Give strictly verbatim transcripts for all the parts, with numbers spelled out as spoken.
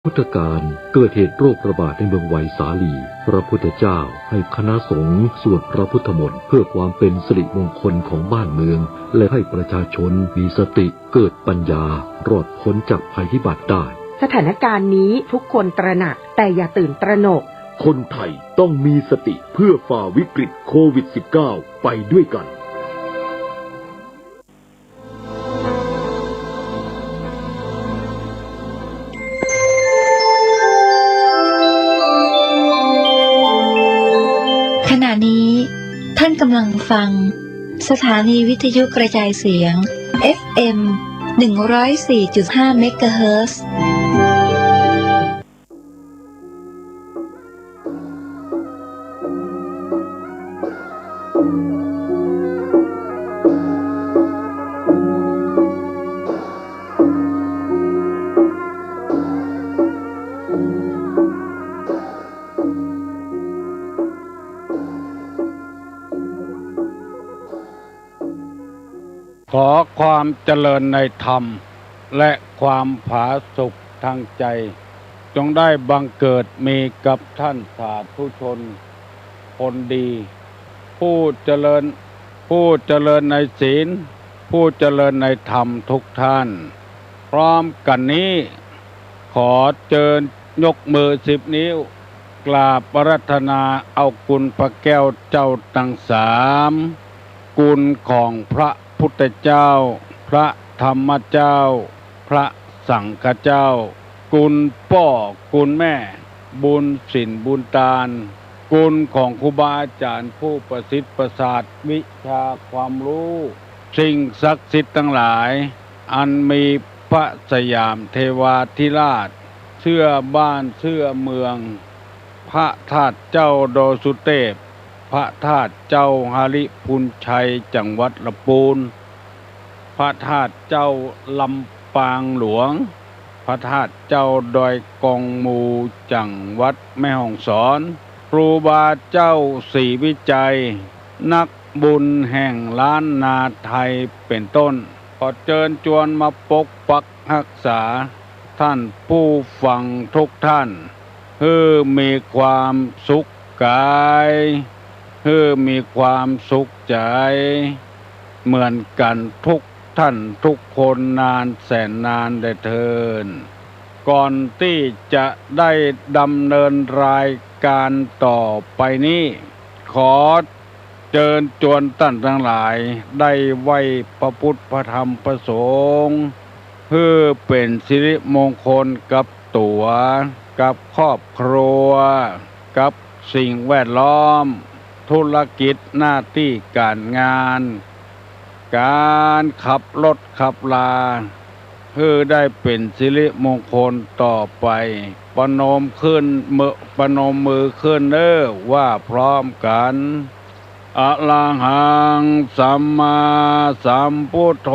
พุทธกาลเกิดเหตุโรคระบาดในเมืองไวสาลี พระพุทธเจ้าให้คณะสงฆ์สวดพระพุทธมนต์เพื่อความเป็นสิริมงคลของบ้านเมือง และให้ประชาชนมีสติเกิดปัญญารอดพ้นจากภัยพิบัติได้ สถานการณ์นี้ทุกคนตระหนัก แต่อย่าตื่นตระหนก คนไทยต้องมีสติเพื่อฝ่าวิกฤตโควิด สิบเก้า ไปด้วยกัน ขณะนี้ท่านกำลังฟังสถานีวิทยุกระจายเสียง เอฟเอ็ม หนึ่งร้อยสี่จุดห้า เมกะเฮิรตซ์ ขอความเจริญในธรรม และความผาสุกทางใจ จงได้บังเกิดมีกับท่านสาธุชนคนดี ผู้เจริญ ผู้เจริญในศีล ผู้เจริญในธรรมทุกท่าน พร้อมกันนี้ ขอเจิญยกมือสิบนิ้ว กราบอาราธนาเอาคุณพระแก้วเจ้าตังสาม คุณของพระพุทธเจ้า พระธรรมเจ้า พระสังฆเจ้า คุณป้อคุณแม่ บุญศีลบุญตาน คุณของครูบาอาจ๋ารย์ผู้ประสิทธิ์ประสาทวิชาความรู้ สิ่งศักดิ์สิทธิ์ตังหลาย อันมีพระสยามเทวาธิราช เสื้อบ้านเสื้อเมือง พระธาตุเจ้าดอยสุเตพ พระธาตุเจ้าหริภุญชัยจังหวัดลำปูน พระธาตุเจ้าลำปางหลวง พระธาตุเจ้าดอยกองมูจังหวัดแม่ฮ่องสอน ครูบาเจ้าศรีวิชัย นักบุญแห่งล้านนาไทยเป็นต้น ขอเจิญจวนมาปกปักฮักษา ท่านผู้ฟังทุกท่าน หื้อมีความสุขกาย หื้อมีความสุขใจ เหมือนกันทุกท่านทุกคนนานแสนนานแลเทิน ก่อนตี้จะได้ดำเนินรายการต่อไปนี้ ขอ เจิญจวนต้านตังหลายได้ไหว้พระพุทธพระธรรมพระสงฆ์ หื้อเป๋นสิริมงคลกับตั๋ว กับครอบครัว กับสิ่งแวดล้อม ธุรกิจหน้าตี้ก๋านงาน ก๋านขับรถขับรา หื้อได้เป๋นสิริมงคลต่อไป ประนมขึ้นมือ ประนมมือขึ้นเน้อ ว่าพร้อมกั๋น อะระหังสัมมาสัมพุทโธ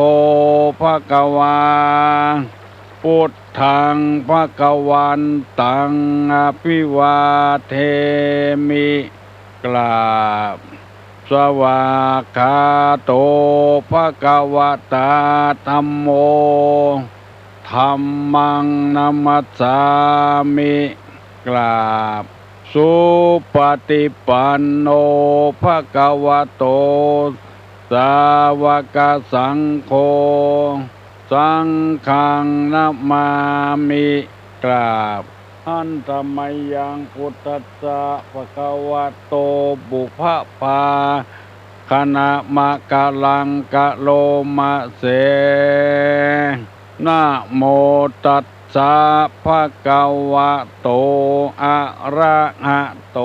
ภะคะวา พุทธังภะคะวันตังอะภิวาเทมิ กราบ สวากขาโตภะคะวะตาธัมโม ธัมมังนะมัสสามิ กราบ สุปะฏิปันโนภะคะวะโต สาวกสังโฆ สังฆังนะมามิ กราบ หันทะมะยังพุทธัสสะภะคะวะโต ปุพพะภาคะนะมะคะลังคะโลมะเส นะโมตัสสะภะคะวะโต อะระหะโต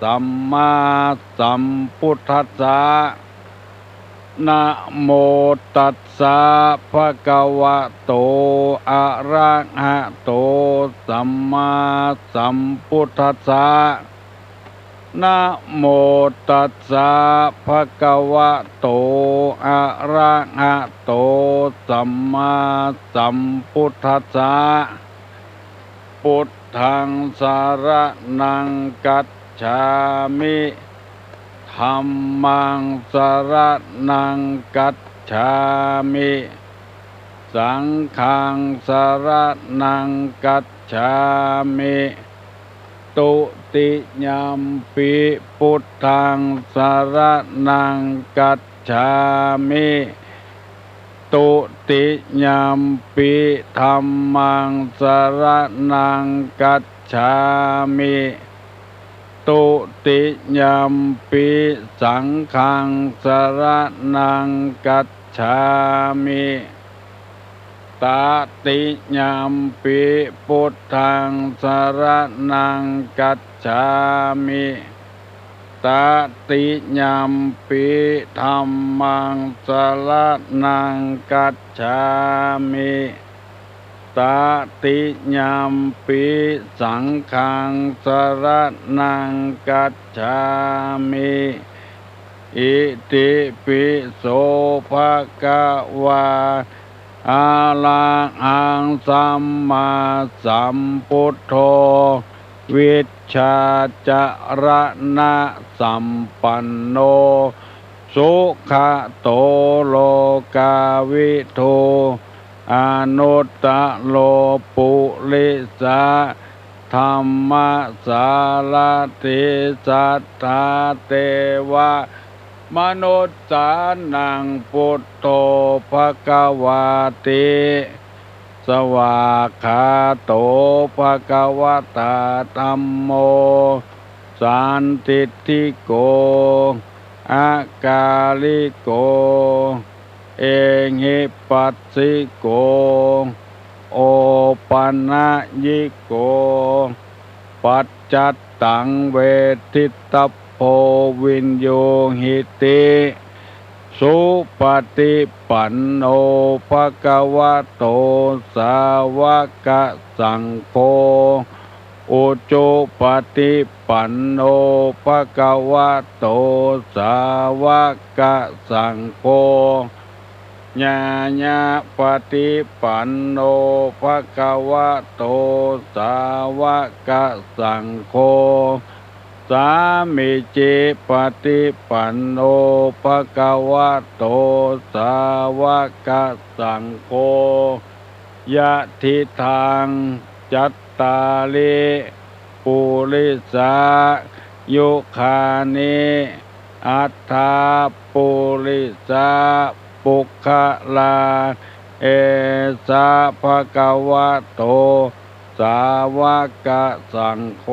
สัมมาสัมพุทธัสสะ นะโมตัสสะภะคะวะโต อะระหะโต สัมมาสัมพุทธัสสะ นะโมตัสสะภะคะวะโต อะระหะโต สัมมาสัมพุทธัสสะ พุทธังสะระณังคัจฉามิ ธัมมังสะระณังคัจฉามิ สังฆังสรณังคัจฉามิ ตุติยัมปิ พุทธังสรณังคัจฉามิ ตุติยัมปิ ธัมมังสรณังคัจฉามิ ตุติยัมปิ สังฆังสรณังคัจฉามิ ตติยัมปิ พุทธังสรณังคัจฉามิ ตติยัมปิ ธัมมังสรณังคัจฉามิ ตติยัมปิ สังฆังสรณังคัจฉามิ อิติปิโส ภะคะวา อะระหัง สัมมาสัมพุทโธ วิชชาจรณะสัมปันโน สุขะโต โลกาวิทู อนุตตโร ปุริสะ ธัมมะสารถิ สัทธา เตวะ มนุสสานัง พุทโธ ภะคะวาติ สวากขาโต ภะคะวะตา ธัมโม สันทิฏฐิโก อะกาลิโก เอหิปัสสิโก โอปะนะยิโก ปัจจัตตัง เวทิตตัพโพ วินยูหิติ สุปะฏิปันโน ภะคะวะโต สาวะกะสังโฆ อุจุปะฏิปันโน ภะคะวะโต สาวะกะสังโฆ ญาณะปะฏิปันโน ภะคะวะโต สาวะกะสังโฆ สามีจิปะฏิปันโน ภะคะวะโต สาวะกะสังโฆ ยะถิตัง จัตตาริ ปุริสายุคานิ อัตถา ปุริสา ปุคคลา เอสะ ภะคะวะโต สาวะกะสังโฆ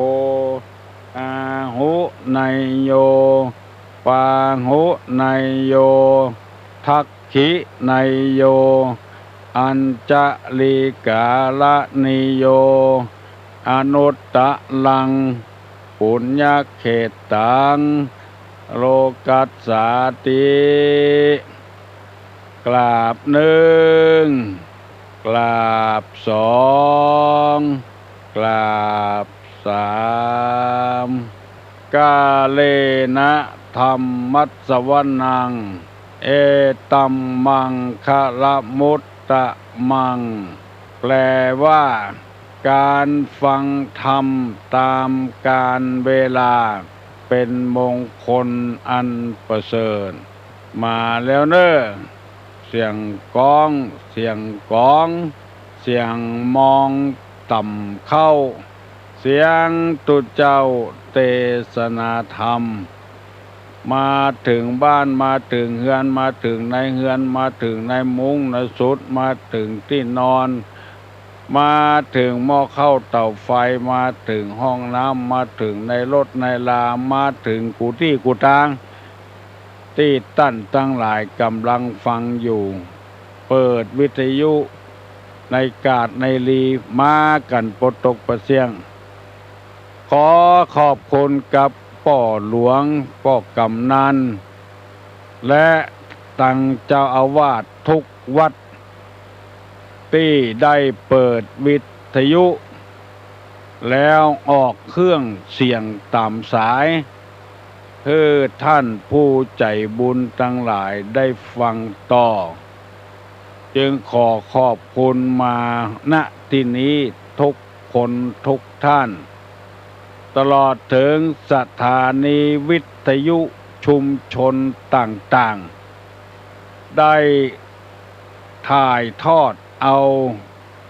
อาหุเนยโย ปาหุเนยโย ทักขิเนยโย อัญชลีกาละนิโย อนุตตะรัง ปุญญะเขตตัง โลกัสสาติ กราบนึ่ง กราบสอง กราบสาม กาเลนะธัมมัสสวนัง เอตัมมังคะละมุตตะมัง แปลว่า ก๋านฟังธรรมต๋ามกาลเวลา เป๋นมงคลอันประเสริฐ มาแล้วเน่อ เสียงก๊อง เสียงก๋อง เสียงมองต่ำเข้า เสียงตุ๊เจ้าเตสนาธรรม มาเถิงบ้าน มาเถิงเฮือน มาเถิงในเฮือน มาเถิงในมุ้งในสุด มาเถิงตี้นอน มาเถิงหม้อข้าวเต๋าไฟ มาเถิงห้องน้ำ มาเถิงในรถในลา มาเถิงกู้ตี้กู้ตาง ตี้ต้านตังหลายก่ำลังฟังอยู่ เปิดวิทยุในกาดในลี มากั๋นปดตกปะเสี้ยง ขอขอบคุณกับป้อหลวง ป้อกำนัน และตังเจ้าอาวาสทุกวัด ตี้ได้เปิดวิทยุ แล้วออกเครื่องเสียงต๋ามสาย หื้อต้านผู้ใจ๋บุญตังหลายได้ฟังต่อ จึงขอขอบคุณมา ณ ตี้นี้ทุกคนทุกต้าน ตลอดเถิงสถานีวิทยุชุมชนต่างๆ ได้ถ่ายทอด เอา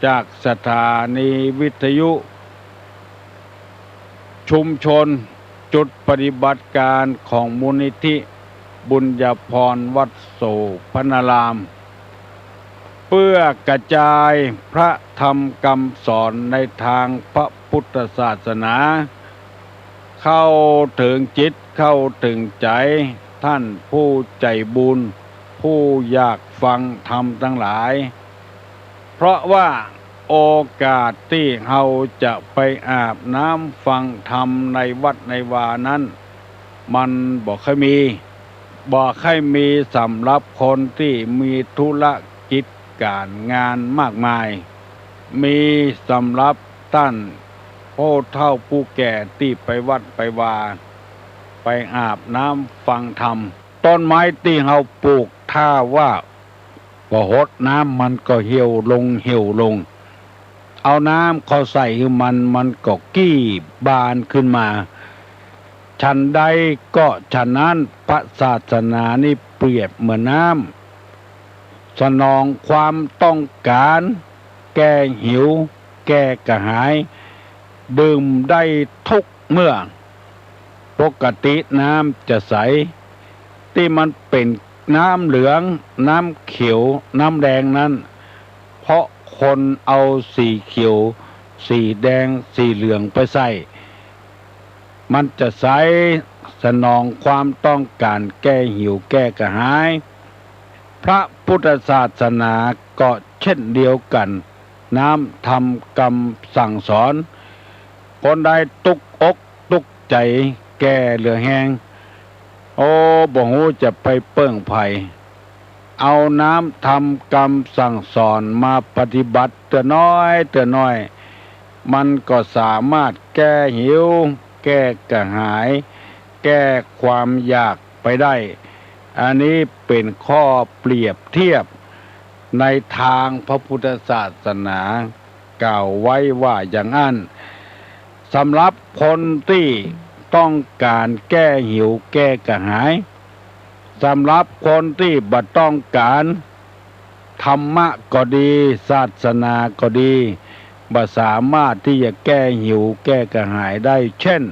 จากสถานีวิทยุชุมชน จุดปฏิบัติการของมูลนิธิบุญญาภรณ์วัดโสภณาราม เพื่อกระจายพระธรรมคำสอนในทางพระพุทธศาสนา เข้าถึงจิตเข้าถึงใจ๋ท่านผู้ใจ๋บุญ ผู้อยากฟังธรรมตังหลาย เพราะว่าโอกาสตี้เฮาจะไปอาบน้ำฟังธรรมในวัดในวานั้น มันบ่ค่อยมี บ่ค่อยมีสำหรับคนตี้มีธุรกิจก๋านงานมากมาย มีสำหรับต้านผู้เฒ่าผู้แก่ตี้ไปวัดไปวา ไปอาบน้ำฟังธรรม ต้นไม้ตี้เฮาปลูกถ้าว่าบ่หดน้ำมันก็เหี่ยวลงเหี่ยวลง เอาน้ำเข้าใส่หื้อมัน มันก็กี้บานขึ้นมา ฉันใดก็ฉันนั้น พระศาสนานี้เปรียบเหมือนน้ำ สนองความต้องการ แก้หิว แก้กระหาย ดื่มได้ทุกเมื่อ ปกติน้ำจะใส ตี้มันเป๋นน้ำเหลือง น้ำเขียว น้ำแดงนั้น เพราะคนเอาสีเขียว สีแดง สีเหลืองไปใส่ มันจะใส สนองความต้องการแก้หิวแก้กระหาย พระพุทธศาสนาก็เช่นเดียวกั๋น น้ำธรรมคำสั่งสอน คนใดตุ๊กอกตุ๊กใจ๋ แก่เหลือแฮง โอ้ บ่ฮู้จะไปเปิ้งใผ เอาน้ำธรรมคำสั่งสอนมาปฏิบัติเตื้อน้อยเตื้อน้อย มันก็สามารถแก้หิว แก้กระหาย แก้ความอยากไปได้ อันนี้เป๋นข้อเปรียบเทียบในทางพระพุทธศาสนา กล่าวไว้ว่าอย่างอั้น สำหรับคนตี้ต้องก๋านแก้หิวแก้กระหาย สำหรับคนตี้บ่ต้องก๋าน ธรรมะก็ดี ศาสนาก็ดี บ่สามารถตี้จะแก้หิวแก้กระหายได้ เช่น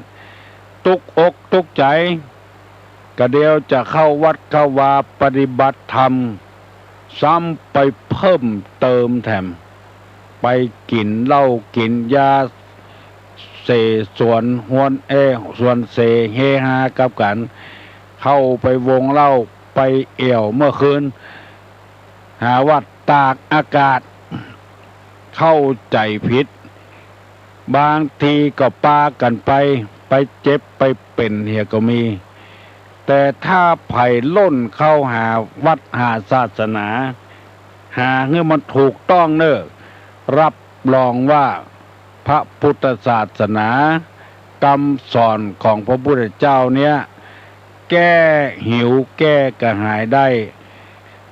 ตุ๊กอกตุ๊กใจ๋ กะเดียวจะเข้าวัดเข้าวาปฏิบัติธรรม ซ้ำไปเพิ่มเติมแถม ไปกิ๋นเหล้ากิ๋นยา เสสวนฮวน เอ สวนเสเฮฮากับกั๋น เข้าไปวงเหล้า ไปแอ่วเมื่อคืน หาว่าตากอากาศ เข้าใจ๋ผิด บางทีก็ปากั๋นไป ไปเจ็บไปเป๋นเหียก็มี แต่ถ้าใผล่นเข้าหาวัดหาศาสนา หาหื้อมันถูกต้องเน่อ รับรองว่าพระพุทธศาสนา กำสอนของพระพุทธเจ้าเนี้ย แก้หิวแก้กระหายได้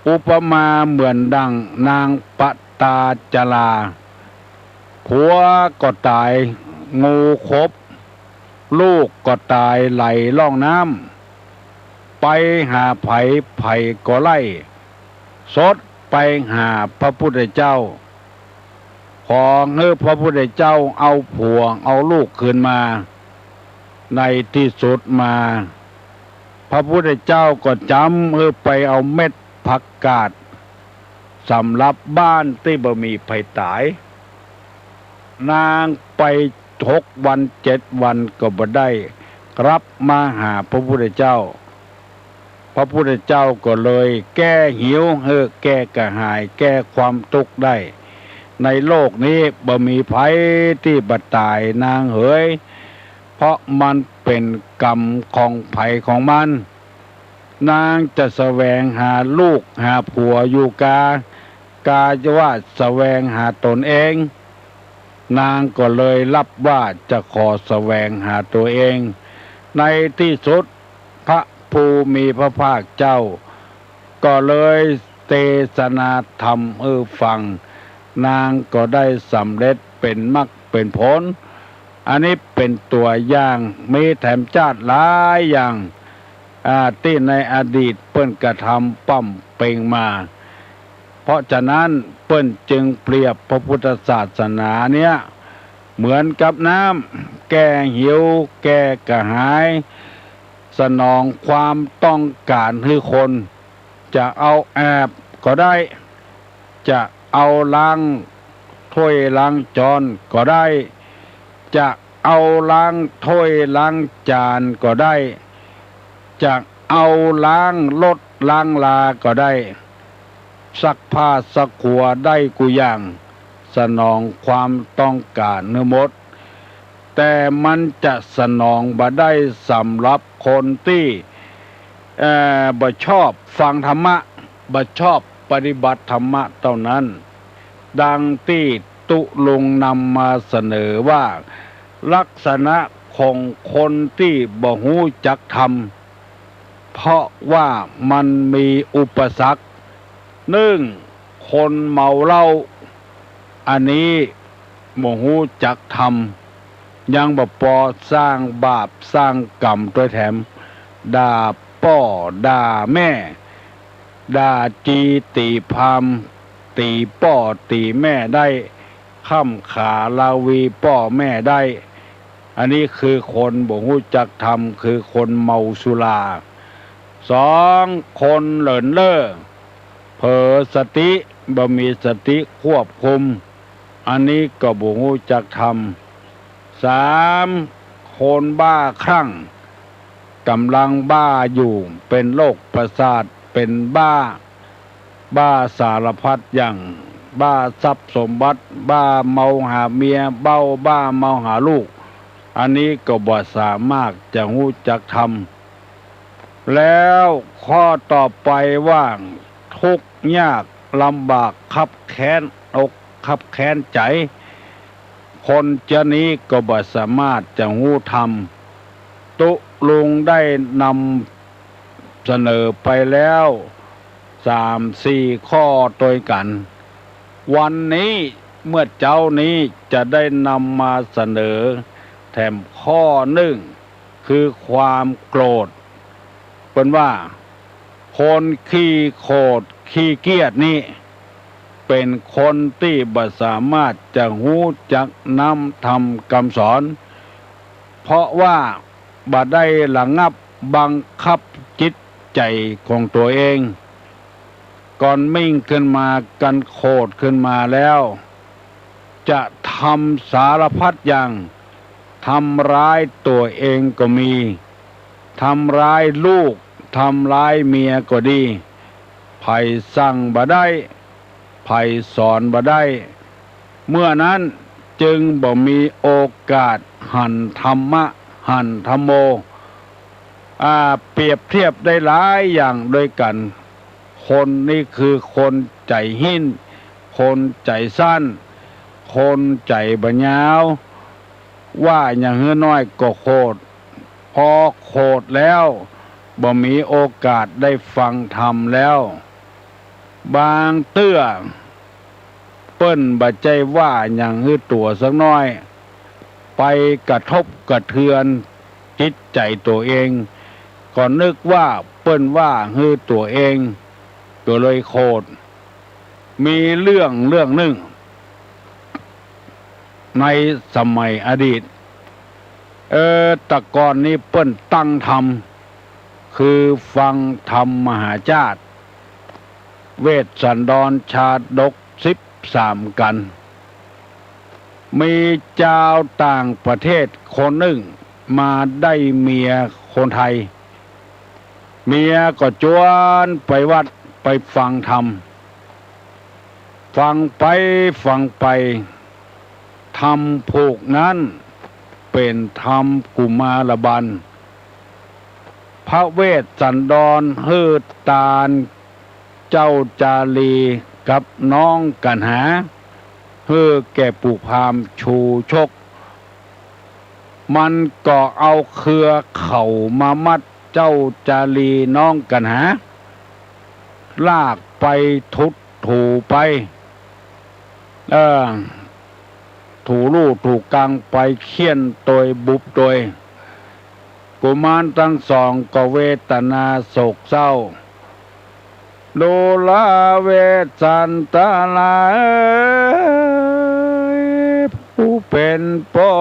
อุปมาเหมือนดั่งนางปตาจารา ผัวก็ต๋าย งูขบ ลูกก็ต๋ายไหลล่องน้ำ ไปหาใผ ใผก็ไล่ สดไปหาพระพุทธเจ้า ขอหื้อพระพุทธเจ้าเอาผัวเอาลูกคืนมา ในตี้สุดมา พระพุทธเจ้าก็จ๋ำหื้อไปเอาเม็ดผักกาด สำหรับบ้านตี้บ่มีใผต๋าย นางไปหกวันเจ็ดวันก็บ่ได้กลับมาหาพระพุทธเจ้า พระพุทธเจ้าก็เลยแก้หิวหื้อแก้กระหาย แก้ความตุ๊กข์ได้ ในโลกนี้บ่มีใผตี้บ่ต๋ายนางเหย เพราะมันเป๋นกรรมของใผของมัน นางจะแสวงหาลูกหาผัวอยู่กา กาจะว่าแสวงหาต๋นเอง นางก็เลยรับว่าจะขอแสวงหาตั๋วเอง ในตี้สุดพระผู้มีพระภาคเจ้า ก็เลยเตสนาธรรมหื้อฟัง นางก็ได้สำเร็จเป๋นมรรคเป๋นผล อันนี้เป๋นตั๋วอย่าง มีแถมจาติหลายอย่าง อ่า ตี้ในอดีตเปิ้นกระทำป้ำเป๋งมา เพราะฉะนั้นเปิ้นจึงเปรียบพระพุทธศาสนาเนี้ยเหมือนกับน้ำ แก้หิว แก้กระหาย สนองความต้องการหื้อคน จะเอาอาบก็ได้ จะเอาล้างถ้วยล้างจานก็ได้ จะเอาล้างถ้วยล้างจานก็ได้ จะเอาล้างรถล้างราก็ได้ ซักผ้าซักหัวได้กู้อย่าง สนองความต้องการหื้อหมด แต่มันจะสนองบ่ได้สำหรับคนตี้ เอ่อ บ่ชอบฟังธรรมะ บ่ชอบปฏิบัติธรรมะเต้านั้น ดังตี้ตุ๊ลุงนำมาเสนอว่า ลักษณะของคนตี้บ่ฮู้จักธรรม เพราะว่ามันมีอุปสรรค นึ่ง คนเมาเหล้า อันนี้บ่ฮู้จักธรรม ยังบ่ปอสร้างบาปสร้างกรรมตวยแถม ด่าป้อด่าแม่ ด่าจี๋ตี๋พราหมณ์ ตี๋ป้อตี๋แม่ได้ ค่ำขาราวีป้อแม่ได้ อันนี้คือคนบ่ฮู้จักธรรม คือคนเมาสุรา สอง คนเหลินเล่อ เผลอสติ บ่มีสติควบคุม อันนี้ก็บ่ฮู้จักธรรม สาม คนบ้าคลั่ง ก๋ำลังบ้าอยู่ เป๋นโรคประสาท เป๋นบ้า บ้าสารพัดอย่าง บ้าทรัพย์สมบัติ บ้าเมาหาเมีย เบ้า บ้าเมาหาลูก อันนี้ก็บ่สามารถจะฮู้จักธรรม แล้วข้อต่อไปว่า ทุกข์ยากลำบากคับแค้นอกคับแค้นใจ๋ คนเจ้านี้ก็บ่สามารถจะฮู้ธรรม ตุ๊ลุงได้นำเสนอไปแล้วสามสี่ข้อตวยกั๋น วันนี้เมื่อเจ๊านี้จะได้นำมาเสนอแถมข้อนึ่ง คือความโกรธ เปิ้นว่า คนขี้โขดขี้เกียจนี้ เป๋นคนตี้บ่สามารถจะฮู้จักน้ำธรรมกำสอน เพราะว่าบ่ได้ระงับบังคับจิตใจ๋ของตั๋วเอง ก่อนมิ่งขึ้นมา กันโขดขึ้นมาแล้ว จะทำสารพัดอย่าง ทำร้ายตั๋วเองก็มี ทำร้ายลูก ทำร้ายเมียก็ดี ใผสั่งบ่ได้ ใผสอนบ่ได้ เมื่อนั้นจึงบ่มีโอกาสหันธรรมะ หันธัมโม อ่า เปรียบเทียบได้หลายอย่างตวยกั๋น คนนี้คือคนใจ๋หิ้น คนใจ๋สั้น คนใจ๋บ่ยาว ว่าหยังหื้อน้อยก็โขด พอโขดแล้ว บ่มีโอกาสได้ฟังธรรมแล้ว บางเตื้อ เปิ้นบ่ใจ้ว่าหยังหื้อตั๋วสักน้อย ไปกระทบกระเทือนจิตใจ๋ตั๋วเอง ก็นึกว่าเปิ้นว่าหื้อตั๋วเอง ก็เลยโขด มีเรื่องเรื่องนึ่ง ในสมัยอดีต เออ แต่ก่อนนี้เปิ้นตั้งธรรม คือฟังธรรมมหาชาติ เวสสันดรชาดกสิบสามกัณฑ์ มีจาวต่างประเทศคนนึ่งมาได้เมียคนไทย เมียก็จวนไปวัดไปฟังธรรม ฟังไปฟังไป ธรรมผูกนั้นเป๋นธรรมกุมารบัณฑ์ พระเวสสันดรหื้อตานเจ้าจารีกับน้องกัณหา หื้อแก่ปู่พราหมณ์ชูชก มันก็เอาเครือเข่ามามัดเจ้าจารีน้องกัณหา ลากไปทุดถูไป เออ ถูลู่ถูกังไป เฆี่ยนตวยบุบตวย กุมารตังสองก็เวทนาโศกเศร้า ดูราเวสสันดราเอ๋ย ผู้เป๋นป้อ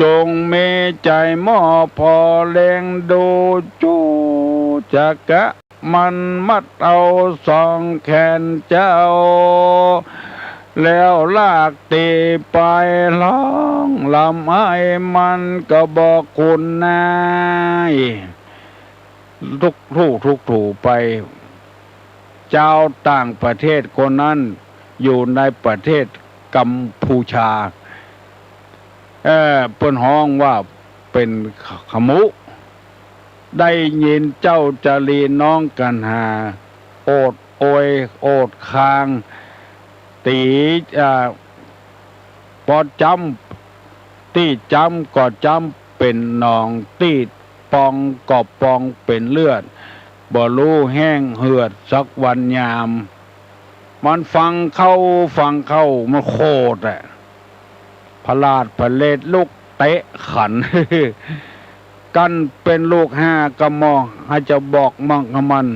จงมีใจ๋มอบผ่อเล็งดู จุจักกะ มันมัดเอาสองแขนเจ้า แล้วลากตี๋ไปฮ้องร่ำไห้ มันก็บอกคุณนาย ทุกถูกถูกถูไป จาวต่างประเทศคนนั้นอยู่ในประเทศกัมพูชา เอ่อ เปิ้นฮ้องว่าเป๋นขมุ ได้ยินเจ้าจารีน้องกันหา โอดโอย โอดคาง ตี๋ อ่า ปอจ๊ำ ตี้จ๊ำก็จ๊ำเป๋นหนอง ตี้ปองก็ปองเป๋นเลือด บ่ฮู้แห้งเหือดสักวันยาม มันฟังเข้า ฟังเข้า มันโขดอะ ผลาดผลาดลุกเตะขัน กั๋นเป๋นลูกห้ากะหม่อ ใผจะบอกมั่งกะมัน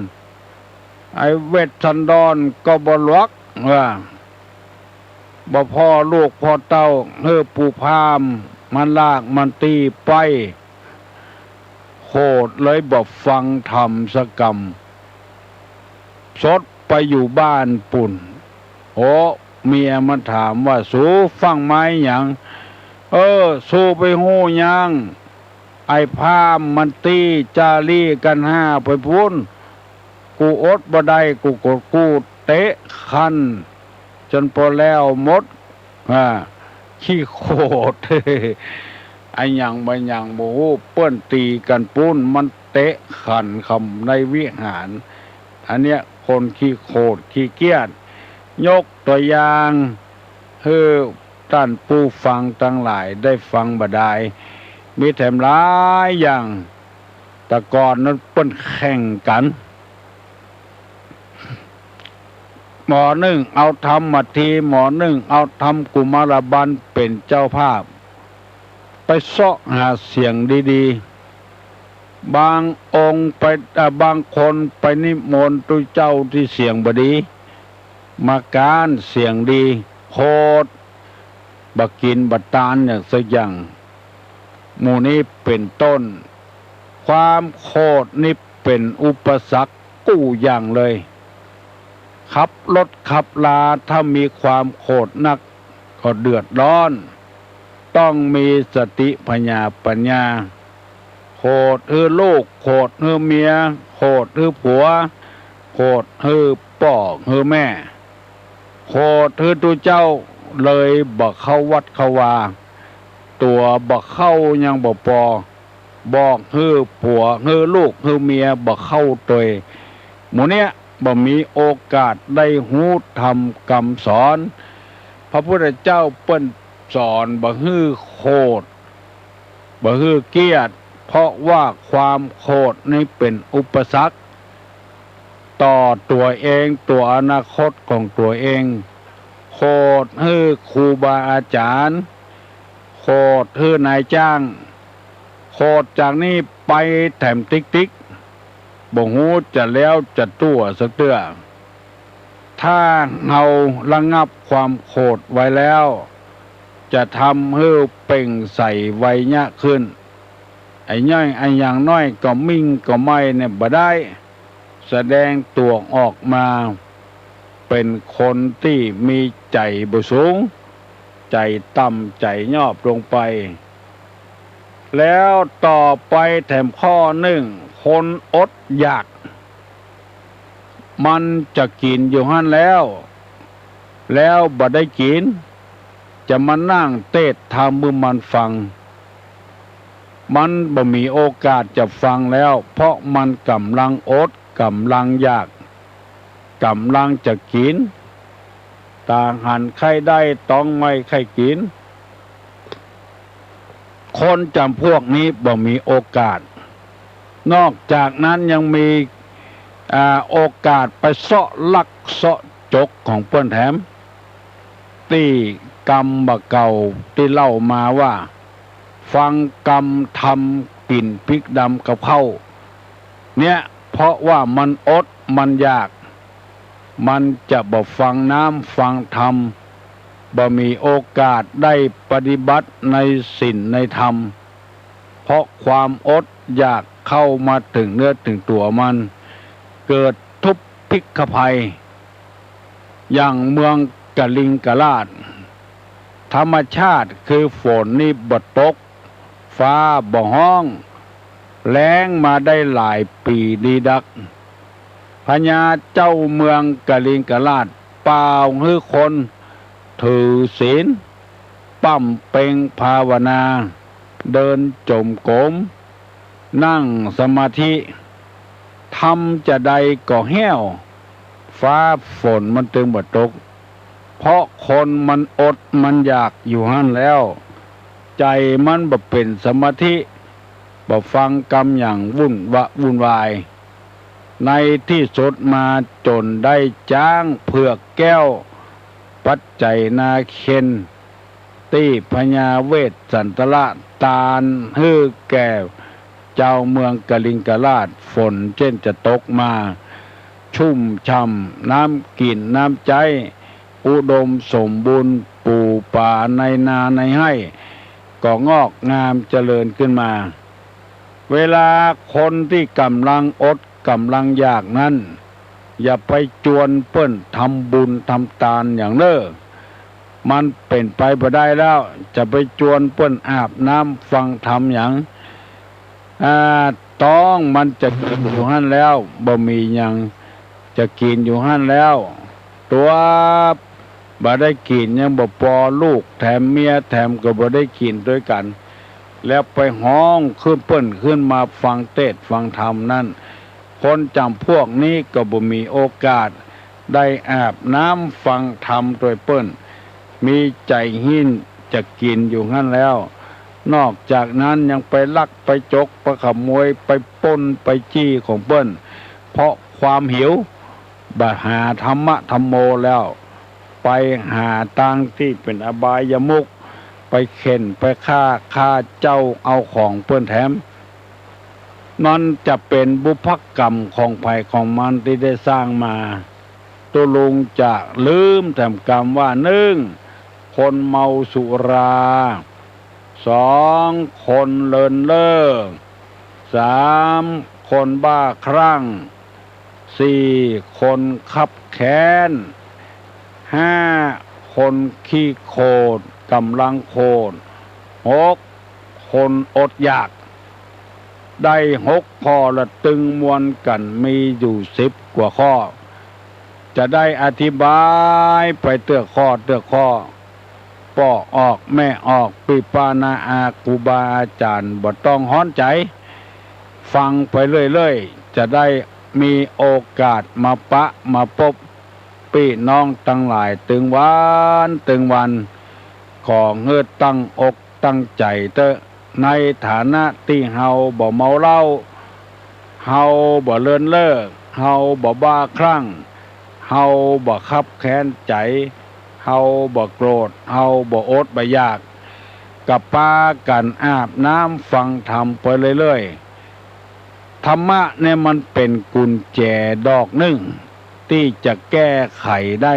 ไอ้เวสสันดรก็บ่หลวกว่า บ่ผ่อลูกผ่อเต้า หื้อปู่พราหมณ์มันลากมันตี๋ไป โขดเลยบ่ฟังธรรมสักกำ สดไปอยู่บ้านปู้น โอ้ เมียมันถามว่า สูฟั่งมาหยัง เออ สูไปฮู้หยัง ไอ้พราหมณ์มันตี๋จารีกั๋นห้าไปปู้น กูอดบ่ได้ กูก็กู้เตะขัน จ๋นปอแล้วหมด อ่า ขี้โขด อะหยังบ่หยังบ่ฮู้ เปิ้นตี๋กั๋นปู้น มันเตะขันกำในวิหาร อันเนี้ยคนขี้โขดขี้เกียจ ยกตั๋วอย่างหื้อต้านผู้ฟังตังหลายได้ฟังบ่ดาย มีแถมหลายอย่าง แต่ก่อนนั้นเปิ้นแข่งกั๋น หมอนึ่งเอาธรรมมาที หมอนึ่งเอาธรรมกุมารบัลเป๋นเจ้าภาพ ไปเซาะหาเสียงดีๆ บางองค์ไป เอ่อ บางคนไปนิมนต์ตุ๊เจ้าตี้เสียงบ่ดี มาก๊านเสียงดี โขด บ่กิ๋นบ่ตานอย่างสักอย่าง หมู่นี้เป๋นต้น ความโขดนี่เป๋นอุปสรรคกู้อย่างเลย ขับรถขับลาถ้ามีความโขดนักก็เดือดร้อน ต้องมีสติผญาปัญญา โขดหื้อลูก โขดหื้อเมีย โขดหื้อผัว โขดหื้อป้อหื้อแม่ โขดหื้อตุ๊เจ้า เลยบ่เข้าวัดเข้าวา ตั๋วบ่เข้ายังบ่ปอ บอกหื้อผัวหื้อลูกหื้อเมียบ่เข้าตวย หมู่เนี้ยบ่มีโอกาสได้ฮู้ธรรมกำสอน พระพุทธเจ้าเปิ้นสอนบ่หื้อโขด บ่หื้อเกียจ เพราะว่าความโขดนี่เป๋นอุปสรรค ต่อตั๋วเอง ต่ออนาคตของตั๋วเอง โขดหื้อครูบาอาจ๋ารย์ โขดหื้อนายจ้าง โขดจากนี้ไปแถมติ๊กๆ บ่ฮู้จะแล้วจะตั๋วสักเตื้อ ถ้าเฮาระงับความโขดไว้แล้ว จะทำหื้อเปล่งใสไวยะขึ้น ไอ้น้อย ไอ้อย่างน้อยก็มิ่งก็ไม่เนี่ยบ่ได้ แสดงตั๋วออกมาเป๋นคนตี้มีใจ๋บ่สูง ใจ๋ต่ำ ใจ๋ยอบลงไป แล้วต่อไปแถมข้อนึ่ง คนอดอยาก มันจะกิ๋นอยู่หั้นแล้ว แล้วบ่ได้กิ๋น จะมานั่งเตศน์ธรรมหื้อมันฟัง มันบ่มีโอกาสจะฟังแล้ว เพราะมันก่ำลังอด ก่ำลังอยาก ก่ำลังจะกิ๋น ต๋าหันใค่ได้ ต๊องไม่ใค่กิ๋น คนจ๋ำพวกนี้บ่มีโอกาส นอกจากนั้นยังมี อ่า โอกาสไปเซาะลักเซาะจกของเปิ้นแถม ตี้กำบ่าเก่าตี้เล่ามาว่า ฟังกำธรรมกิ๋นพริกดำกับข้าว เนี่ย เพราะว่ามันอดมันอยาก มันจะบ่ฟังน้ำฟังธรรม บ่มีโอกาสได้ปฏิบัติในศีลในธรรม เพราะความอดอยากเข้ามาเถิงเนื้อเถิงตั๋วมัน เกิดทุพพิฆภัย อย่างเมืองกลิงกราช ธรรมชาติคือฝนนี่บ่ตก ฟ้าบ่ฮ้อง แล้งมาได้หลายปีดีดัก พญาเจ้าเมืองกลิงกราช ป่าวหื้อคนถือศีล บำเพ็งภาวนา เดินจงกรม นั่งสมาธิ ทำจาใดก็แห้ว ฟ้าฝนมันตึงบ่ตก เพราะคนมันอดมันอยากอยู่หั้นแล้ว ใจ๋มันบ่เป๋นสมาธิ บ่ฟังกำหยังวุ่นวะวุ่นวาย ในตี้สุดมาจ๋นได้จ๊างเผือกแก้ว ปัจจัยนาเคน ตี้พญาเวสสันตระตานหื้อแก่จาวเมืองกลิงกราช ฝนเจ้นจะตกมา ชุ่มฉ่ำ น้ำกิ๋นน้ำใจ๊ อุดมสมบูรณ์ ปู๋ป๋าในนาในไฮ่ ก็งอกงามเจริญขึ้นมา เวลาคนตี้ก่ำลังอดก่ำลังอยากนั้น อย่าไปจวนเปิ้นทำบุญทำตานหยังเน่อ มันเป๋นไปบ่ได้แล้ว จะไปจวนเปิ้นอาบน้ำฟังธรรมหยัง อ่า ต๊องมันจะกิ๋นอยู่หั้นแล้ว บ่มีหยังจะกิ๋นอยู่หั้นแล้ว ตั๋วบ่ได้กิ๋นยังบ่ปอ ลูกแถมเมียแถมก็บ่ได้กิ๋นตวยกั๋น แล้วไปฮ้องขึ้นเปิ้นขึ้นมาฟังเตสน์ฟังธรรมนั้น คนจ๋ำพวกนี้ก็บ่มีโอกาสได้อาบน้ำฟังธรรมตวยเปิ้น มีใจ๋หิ้นจะกิ๋นอยู่หั้นแล้ว นอกจากนั้นยังไปลักไปจกไปขโมยไปปล้นไปจี้ของเปิ้น เพราะความหิว บ่หาธรรมะธัมโมแล้ว ไปหาตางตี้เป๋นอบายมุข ไปเข่นไปฆ่า ฆ่าเจ้าเอาของเปิ้นแถม มันจะเป๋นบุพกรรมของใผของมันตี้ได้สร้างมา ตุ๊ลุงจะลืมแถมกำว่า นึ่ง คนเมาสุรา สอง คนเลินเล่อ สาม คนบ้าคลั่ง สี่ คนคับแค้น ห้า คนขี้โขด ก่ำลังโขด หก คนอดอยาก ได้หกข้อละตึงมวลกั๋นมีอยู่สิบกว่าข้อ จะได้อธิบายไปเตื้อข้อเตื้อข้อ ป้อออกแม่ออก ปี้ป้าน้าอาครูบาอาจ๋ารย์ บ่ต้องฮ้อนใจ๋ ฟังไปเรื่อยๆ จะได้มีโอกาสมาปะมาปบปี้น้องตังหลายตึงวันตึงวัน ขอหื้อตั้งอกตั้งใจ๋เต๊อะ ในฐานะตี้เฮาบ่เมาเหล้า เฮาบ่เลินเล่อ เฮาบ่บ้าคลั่ง เฮาบ่คับแค้นใจ๋ เฮาบ่โกรธ เฮาบ่อดบ่อยาก ก็ปากั๋นอาบน้ำฟังธรรมไปเรื่อยๆ ธรรมะเนี่ยมันเป๋นกุญแจดอกนึ่ง ตี้จะแก้ไขได้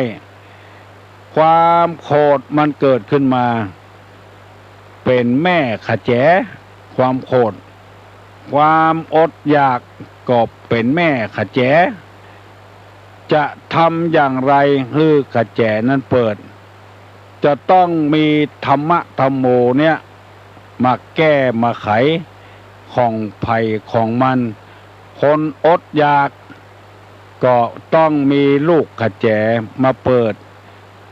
ความโขดมันเกิดขึ้นมา เป๋นแม่ขะแจ ความโขด ความอดอยากก็เป๋นแม่ขะแจ จะทำอย่างไรหื้อขะแจนั้นเปิด จะต้องมีธรรมะธัมโมเนี่ย มาแก้มาไขของใผของมัน คนอดอยาก ก็ต้องมีลูกขะแจมาเปิด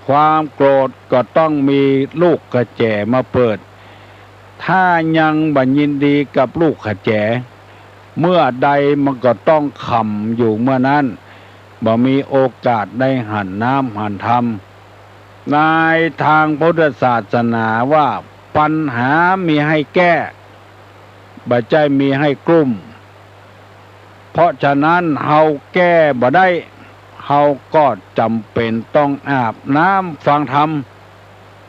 ความโกรธก็ต้องมีลูกขะแจมาเปิด ถ้ายังบ่ยินดีกับลูกขะแจ เมื่อใดมันก็ต้องขำอยู่เมื่อนั้น บ่มีโอกาสได้หันน้ำหันธรรม ในตางพุทธศาสนาว่า ปัญหามีหื้อแก้ บ่ใจ้มีหื้อกลุ้ม เพราะฉะนั้นเฮาแก้บ่ได้ เฮาก็จ๋ำเป๋นต้องอาบน้ำฟังธรรม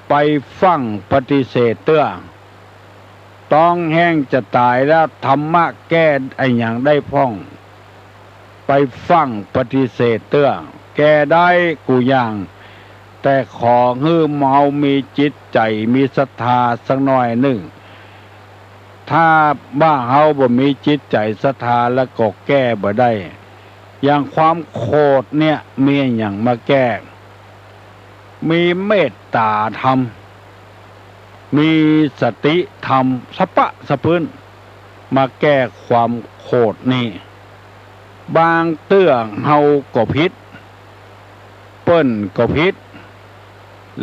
ไปฟั่งปฏิเสธเตื้อ ต๊องแห้งจะต๋ายแล้ว ธรรมะแก้อะหยังได้พ่อง ไปฟั่งปฏิเสธเตื้อ แก้ได้กู้อย่าง แต่ขอหื้อเฮามีจิตใจ๋มีศรัทธาสักหน้อยนึ่ง ถ้าว่าเฮาบ่มีจิตใจ๋ศรัทธาแล้วก็แก้บ่ได้ อย่างความโขดเนี่ยมีอะหยังมาแก้ มีเมตต๋าธรรม มีสติธรรมสะปะสะปื้น มาแก้ความโขดนี้ บางเตื้อเฮาก็ผิด เปิ้นก็ผิด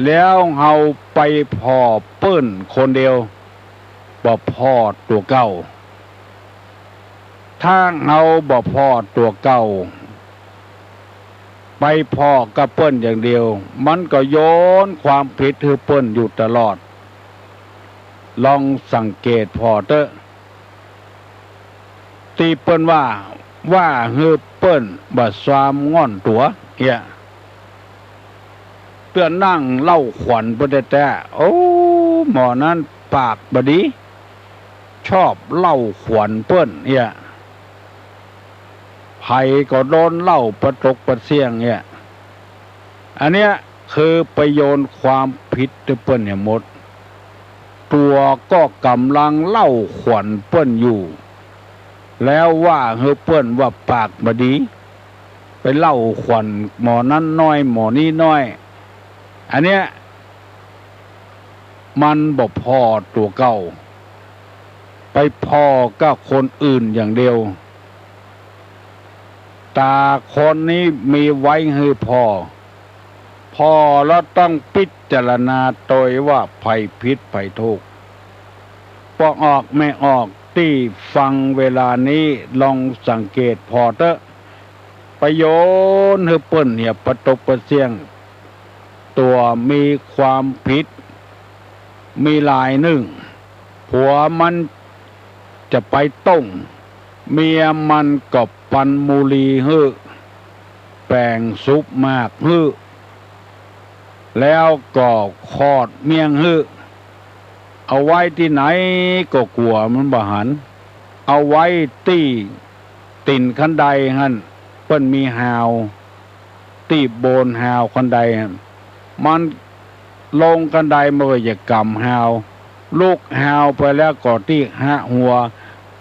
แล้วเฮาไปผ่อเปิ้นคนเดียว บ่ผ่อตั๋วเก่า ถ้าเฮาบ่ผ่อตั๋วเก่า ไปผ่อกับเปิ้นอย่างเดียว มันก็โยนความผิดหื้อเปิ้นอยู่ตลอด ลองสังเกตผ่อเต๊อะ ตี้เปิ้นว่า ว่าหื้อเปิ้นบ่ซามง่อนตั๋วเอี้ย เตื้อนั่งเล่าขวัญเปิ้นแต๊ๆ โอ้ หมอนั้นปากบ่ดี ชอบเล่าขวัญเปิ้นเอี้ย ใผก็โดนเล่าปะตกปะเสี้ยงเอี้ย อันเนี้ยคือไปโยนความผิดหื้อเปิ้นเนี่ยหมด ตั๋วก็ก่ำลังเล่าขวัญเปิ้นอยู่ แล้วว่าหื้อเปิ้นว่าปากบ่ดี ไปเล่าขวัญหมอนั้นน้อยหมอนี้น้อย อันเนี้ย มันบ่ผ่อตั๋วเก่า ไปผ่อกับคนอื่นอย่างเดียว ต๋าคนนี้มีไว้หื้อผ่อ ผ่อแล้วต้องพิจารณาโตยว่าใผผิดใผถูก ป้องออกแม่ออกตี้ฟังเวลานี้ลองสังเกตผ่อเต๊อะ ไปโยนหื้อเปิ้นเนี่ยปะตกปะเสี้ยง ตั๋วมีความผิด มีหลายนึ่ง ผัวมันจะไปต้ง เมียมันก็ปั่นมูลีหื้อ แป๋งสูบหมากหื้อ แล้วก็ขอดเมี่ยงหื้อ เอาไว้ตี้ไหนก็กั๋วมันบ่หัน เอาไว้ตี้ตี๋นคันไดหั้น เปิ้นมีฮาว ตี้โบนฮาวคันไดหั้น มันลงคันไดมันก็จะก๋ำฮาว ลุกฮาวไปแล้วก็ตี้ฮะหัว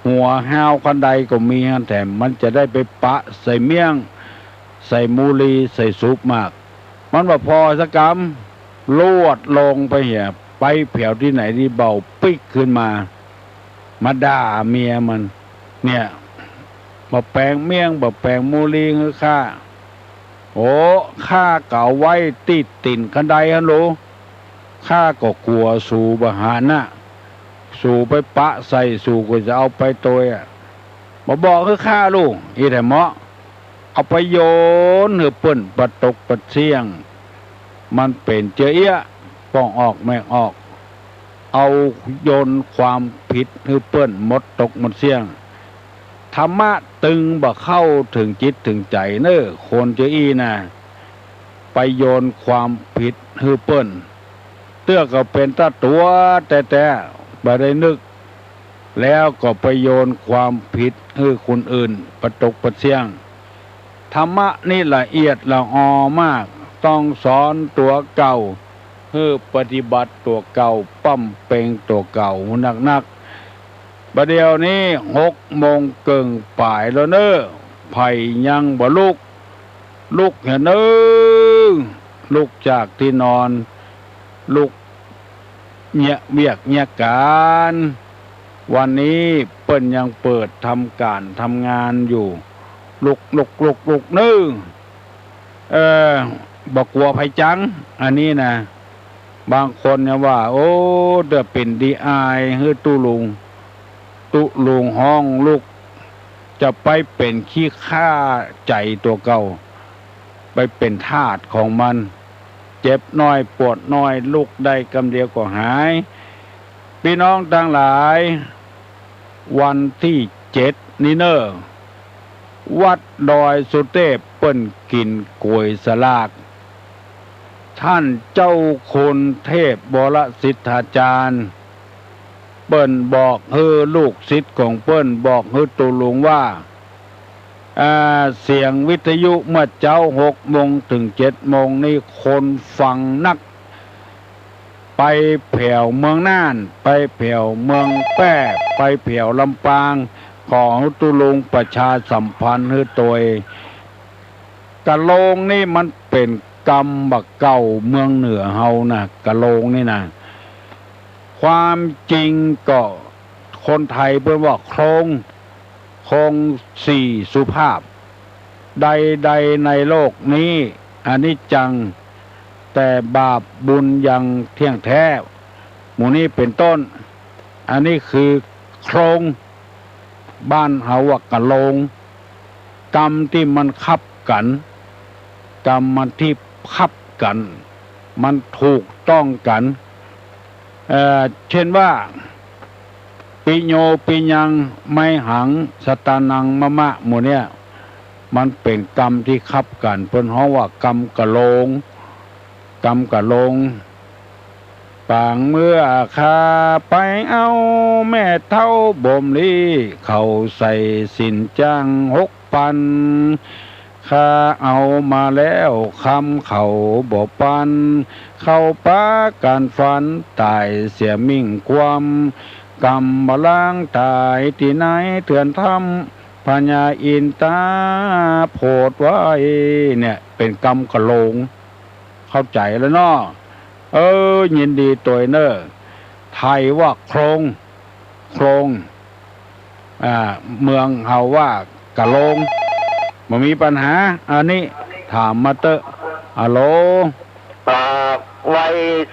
หัวฮาวคันไดก็มีหั้นแถม มันจะได้ไปปะใส่เมี่ยง ใส่มูลี ใส่สูบหมาก มันบ่ผ่อสักกำ ลวดลงไปเหีย ไปแผวตี้ไหนตี้เบาปิ๊กขึ้นมา มาด่าเมียมัน เนี่ย บ่แป๋งเมี่ยง บ่แป๋งมูลีหื้อข้า โอ้ ข้าก็เอาไว้ตี้ตี๋นคันไดหั้นโล ข้าก็กั๋วสูบ่หันน่ะ สูไปปะใส่ สูก็จะเอาไปโตยอะ บ่บอกหื้อข้าลู อี้แถมเหมาะ เอาไปโยนหื้อเปิ้นปะตกปะเสี้ยง มันเป๋นเจื้อเอี้ย ป้องออกแม่ออก เอาโยนความผิดหื้อเปิ้นหมดตกหมดเสี้ยง ธรรมะตึงบ่เข้าเถิงจิตเถิงใจ๋เน่อ คนเจื้ออี้น่ะ ไปโยนความผิดหื้อเปิ้น เตื้อก็เป๋นตาตั๋วแต๊ๆ บ่ได้นึก แล้วก็ไปโยนความผิดหื้อคนอื่นปะตกปะเสี้ยง ธรรมะนี่ละเอียดละออมาก ต้องสอนตั๋วเก่า หื้อปฏิบัติตั๋วเก่า ปำเป็งตั๋วเก่านักๆ บ่าเดี่ยวนี้หกโมงเกิ่งป๋ายแล้วเน่อ ใผยังบ่ลุก ลุกเหียเน่อ ลุกจากตี้นอน ลุกเยียะเวียกเยียะก๋าน วันนี้เปิ้นยังเปิดทำก๋านทำงานอยู่ ลุก ลุก ลุก ลุกเน่อ เออ บ่กั๋วใผจัง อันนี้นะ บางคนเนี่ยว่า โอ้ เตื้อเป๋นดีอายหื้อตุ๊ลุง ตุ๊ลุงฮ้องลุก จะไปเป๋นขี้ข้าใจ๋ตั๋วเก่า ไปเป๋นทาสของมัน เจ็บน้อยปวดน้อย ลุกได้กำเดียวก็หาย ปี้น้องตังหลาย วันตี้เจ็ดนี้เน่อ วัดดอยสุเตพเปิ้นกิ๋นก๋วยสลาก ท่านเจ้าคุณเทพวรสิทธาจารย์ เปิ้นบอกหื้อลูกศิษย์ของเปิ้น บอกหื้อตุ๊ลุงว่า อ่า เสียงวิทยุเมื่อเจ๊าหกโมงเถิงเจ็ดโมงนี่คนฟังนัก ไปแผวเมืองน่าน ไปแผวเมืองแป้ ไปแผวลำปาง ขอหื้อตุ๊ลุงประชาสัมพันธ์หื้อตวย กะโลงนี่มันเป๋นกำบ่าเก่าเมืองเหนือเฮานะ กะโลงนี่นะ ความจริงก็คนไทยเปิ้นว่าโคลง โคลงสี่สุภาพ ใดๆ ในโลกนี้ อนิจจัง แต่บาปบุญยังเที่ยงแท้ หมู่นี้เป๋นต้น อันนี้คือโคลง บ้านเฮาว่ากะโลง กำตี้มันคับกั๋น กำมันตี้คับกั๋น มันถูกต้องกั๋น เอ่อ เช่นว่า ปิโญ ปิยัง ไมหัง สตานัง มะมะ หมู่เนี้ย มันเป๋นกำตี้คับกั๋น เปิ้นฮ้องว่ากำกะโลง กำกะโลง ปางเมื่อข้าไปเอาแม่เฒ่าบ่มลี เขาใส่สินจ้างหกปัน ข้าเอามาแล้วคำเขาบ่ปัน เขาปากั๋นฟันต๋ายเสียมิ่งความ กำบ่าลางต๋ายตี้ไหนเถื่อนถ้ำ พญาอินต๋าโผดไว้ เนี่ย เป๋นกำกะโลง เข้าใจ๋แล้วเนาะ เออ ยินดีตวยเน่อ ไทยว่าโคลง โคลง อ่า เมืองเฮาว่ากะโลง บ่มีปัญหา อันนี้ถามมาเต๊อะ ฮัลโหล อ่า ไหว้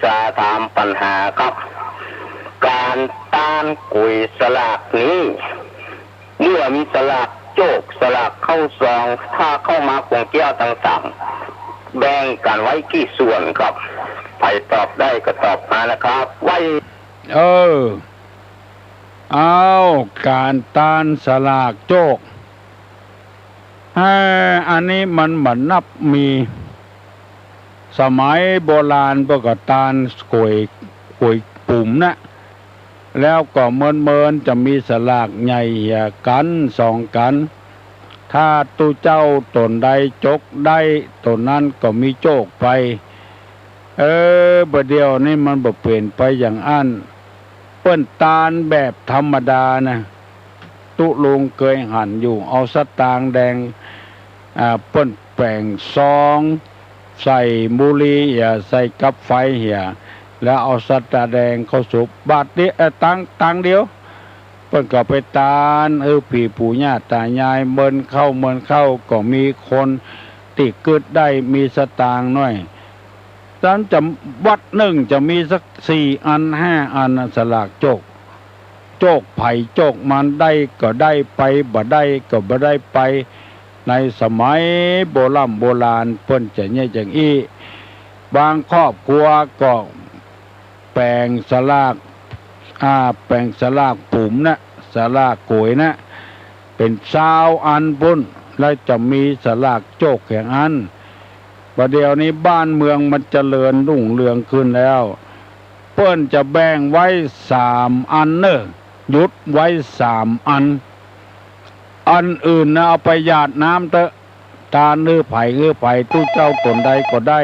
จะถามปัญหาครับ ก๋านตานก๋วยสลากนี้ เมื่อมีสลากโจก สลากเข้าซอง ถ้าเข้ามาขวงแก้วต่างๆ แบ่งกั๋นไว้กี่ส่วนครับ ใผตอบได้ก็ตอบมานะครับ ไหว้ เออ เอา ก๋านตานสลากโจก อ่า อันนี้มันบ่นับมี สมัยโบราณเปิ้นก็ตานก๋วย ก๋วยปุ๋มนะ แล้วก็เมินๆ จะมีสลากใหญ่เหียกั๋นสองกั๋น ถ้าตุ๊เจ้าต๋นใดจกได้ ต๋นนั้นก็มีโจกไป เออ บ่าเดี่ยวนี้มันบ่เป๋นไปอย่างอั้น เปิ้นตานแบบธรรมดานะ ตุ๊ลุงเกยหันอยู่ เอาสตางค์แดง อ่า เปิ้นแป๋งซอง ใส่บุหรี่เหีย ใส่กับไฟเหีย แล้วเอาสตางค์แดงเข้าสุบ บาทเดียว เอ่อ ตังค์ ตังค์เดียว เปิ้นก็ไปตาน เออ ผีปู่ย่าต๋ายาย เมินเข้า เมินเข้า ก็มีคนตี้กึ๊ดได้ มีสตางค์หน้อย จั้นจะ วัดนึ่งจะมีสักสี่อันห้าอันน่ะ สลากโจก โจกใผโจกมัน ได้ก็ได้ไป บ่ได้ก็บ่ได้ไป ในสมัยโบร่ำโบราณเปิ้นจะเยียะอย่างอี้ บางครอบครัวก็แป๋งสลาก อ่า แป๋งสลากปุ๋มนะ สลากก๋วยนะ เป๋นซาวอันปุ้น แล้วจะมีสลากโจกแห่งอัน บ่าเดี่ยวนี้บ้านเมืองมันเจริญรุ่งเรืองขึ้นแล้ว เปิ้นจะแบ่งไว้สามอันเน่อ หยุดไว้สามอัน อันอื่นนะเอาไปหยาดน้ำเต๊อะ ตานหื้อใผหื้อใผ ตุ๊เจ้าต๋นใดก็ได้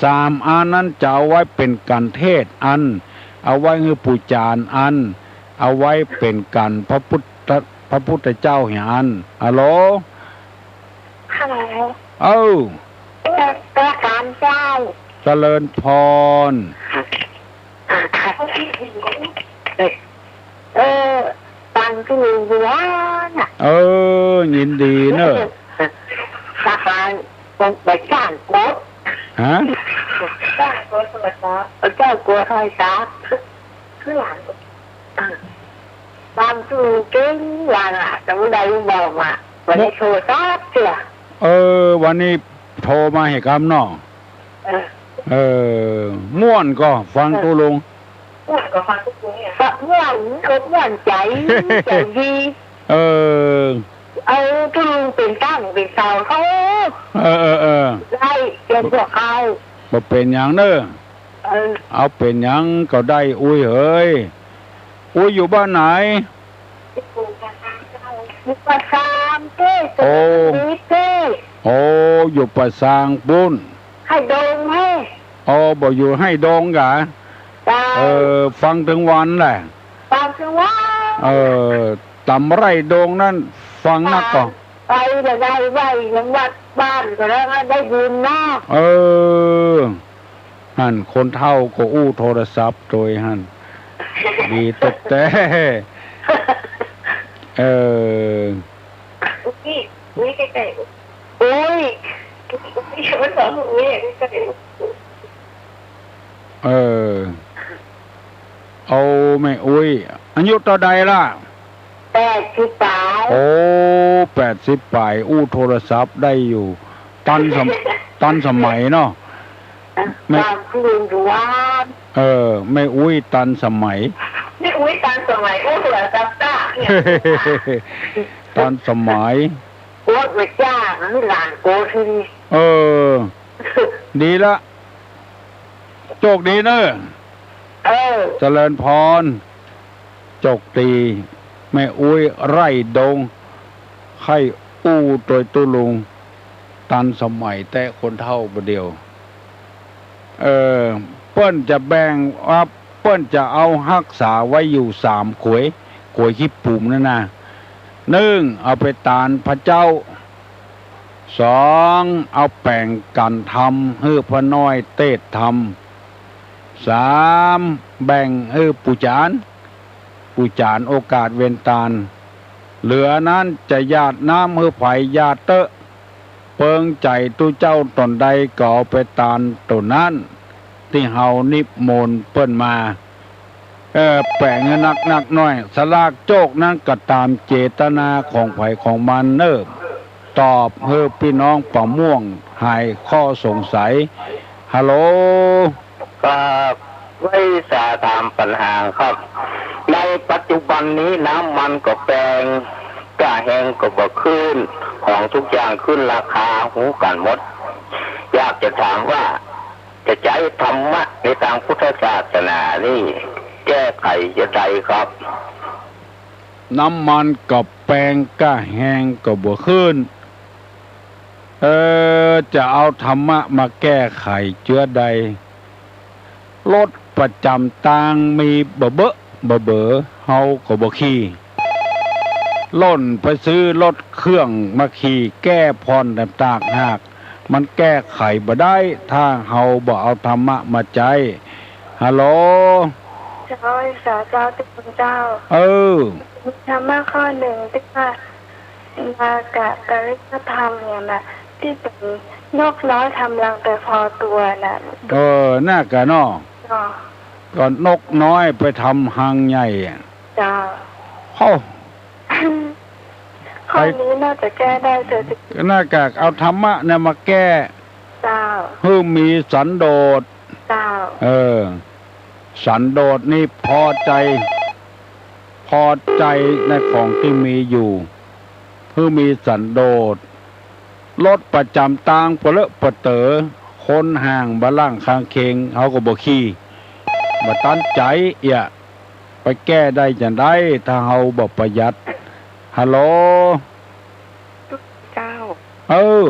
สามอันนั้นจะเอาไว้เป๋นกั๋นเทศน์อัน เอาไว้หื้อปู่จารย์อัน เอาไว้เป๋นกั๋นพระพุทธ พระพุทธเจ้าเหียอัน ฮัลโหล ฮัลโหล เอ้า เอ่อ นมัสก๋านเจ้า เจริญพร เออ ฟังตี้อยู่แล้วน่ะ เออ ยินดีเน่อ สหาย บ่จ้างกู ฮะ จ้างกูโทรศัพท์ จ้างกูโทรศัพท์ คือหลัง บางทีเก่งอย่างอะ แต่บ่ได้บอกว่า บ่ได้โทรศัพท์เตื้อ เออ วันนี้โทรมาหื้อกำเนาะ เออ เออ ม่วนก่อฟังตุ๊ลุง ม่วนก่อฟังตุ๊ลุงเนี่ย ก็ม่วนอกม่วนใจ๋ ใจ๋ดี เออ เอาตุ๊ลุงเป๋นตั้งเป๋นเสาเขา เออ เออ เออ ได้เป๋นพวกเขา บ่เป๋นหยังเน่อ เออ เอาเป๋นหยังก็ได้ อุ๊ยเหย อุ๊ยอยู่บ้านไหน อยู่ป่าซาง ามตี้ โอ้ ดีตี้ โอ้ อยู่ป่าซางปู๊น ไฮ่ดงเฮ้ โอ้ บ่อยู่ไฮ่ดงกา เจ้า เออ ฟังตึงวันแหละ ฟังตึงวัน เออ ต๋ามไฮ่ดงนั้น ฟังนักก่อ ไปก็ได้ไหว้ยังวัดบ้านก็แล้ว ได้บุญเนาะ เออ หั้นคนเฒ่าก็อู้โทรศัพท์โตยหั้น ดีแต๊ๆ เออ อุ๊ย อุ๊ย ใกล้ๆ อุ๊ย อุ๊ย มันบอกอุ๊ย ใกล้ๆ เออ เอาแม่อุ๊ย อายุเต้าใดละ แปดสิบป๋าย โอ้ แปดสิบป๋าย อู้โทรศัพท์ได้อยู่ ตันสม- ตันสมัยเนาะ แม่ ต๋ามคืนอยู่วัด เออ แม่อุ๊ยตันสมัย แม่อุ๊ยตันสมัย อู้โทรศัพท์ได้เนี่ย ตันสมัย โกรธไม่จ้า มันหลานโกรธทีนี้ เออ ดีละ โจคดีเน่อ เออ เจริญพร โจคดี แม่อุ๊ยไฮ่ดง ใค่อู้โตยตุ๊ลุง ตันสมัยแต๊คนเฒ่าบ่าเดี่ยว เออ เปิ้นจะแบ่งว่า เปิ้นจะเอาฮักษาไว้อยู่สามขวย ขวยขี้ปุ๋มนั่นนะ นึ่ง เอาไปตานพระเจ้า สอง เอาแป๋งกั๋นธรรม หื้อพระน้อยเตสน์ธรรม สาม แบ่งหื้อปู่จ๋ารย์ ปู่จ๋ารย์โอกาสเวนตาน เหลือนั้นจะหยาดน้ำหื้อใผหยาดเต๊อะ เปิงใจ๋ตุ๊เจ้าต๋นใดก็เอาไปตานต๋นนั้น ตี้เฮานิมนต์เปิ้นมา เออ แป๋งหื้อนักๆ หน้อย สลากโจคนั้นก็ต๋ามเจตนาของใผของมันเน่อ ตอบหื้อปี้น้องป่าม่วงหายข้อสงสัย ฮัลโหล ครับ ไหว้สาถามปัญหาครับ ในปัจจุบันนี้น้ำมันก็แปง ก้าแฮงก็บ่ขึ้น ของทุกอย่างขึ้นราคา ฮู้กั๋นหมด อยากจะถามว่า จะใจ๊ธรรมะในตางพุทธศาสนานี่ แก้ไขจะใดครับ น้ำมันก็แปง ก้าแฮงก็บ่ขึ้น เออ จะเอาธรรมะมาแก้ไขเจื้อใด รถประจ๋ำตางมีบ่เบอะบ่เบอ เฮาก็บ่ขี่ ล่นไปซื้อรถเครื่องมาขี่ แก้ผ่อนแหมต่างหาก มันแก้ไขบ่ได้ ถ้าเฮาบ่เอาธรรมะมาใจ๊ ฮัลโหล เจ้า สาเจ้า เจ้า เออ มีธรรมะข้อนึ่งตี้ว่า นากะกริยธรรมเนี่ยนะ ตี้เป๋นนกน้อยทำรังไปพอตั๋วน่ะ เออ นากะเนาะ เนาะ ก็นกน้อยไปทำฮังใหญ่อะ เจ้า โอ้ ข้อนี้น่าจะแก้ได้เถอะ นากะเอาธรรมะเนี่ยมาแก้ เจ้า หื้อมีสันโดษ เจ้า เออ สันโดษนี่พอใจ๋ พอใจ๋ในของตี้มีอยู่ หื้อมีสันโดษ รถประจ๋ำตางปะเลอะปะเต๋อ คนห่างบ่าล่างข้างเคียง เฮาก็บ่ขี่ บ่ตันใจ๋เอี้ย ไปแก้ได้จะใด ถ้าเฮาบ่ประหยัด ฮัลโหล เจ้า เออ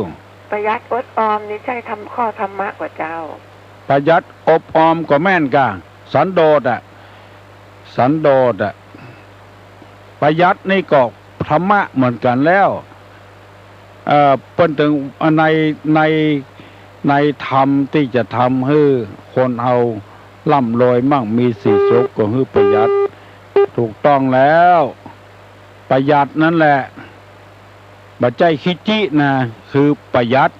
ประหยัดอดออมนี่ใจ้ธรรม ข้อธรรมะก่อเจ้า ประหยัดอดออมก็แม่นก่ะ สันโดษอะ สันโดษอะ ประหยัดนี่ก็ธรรมะเหมือนกั๋นแล้ว เอ่อ เปิ้นตึง ใน ใน ในธรรมตี้จะทำหื้อคนเฮาร่ำรวยมั่งมีสีสุขก็หื้อประหยัด ถูกต้องแล้ว ประหยัดนั้นแหละ บ่ใจ้ขี้จี้นะ คือประหยัด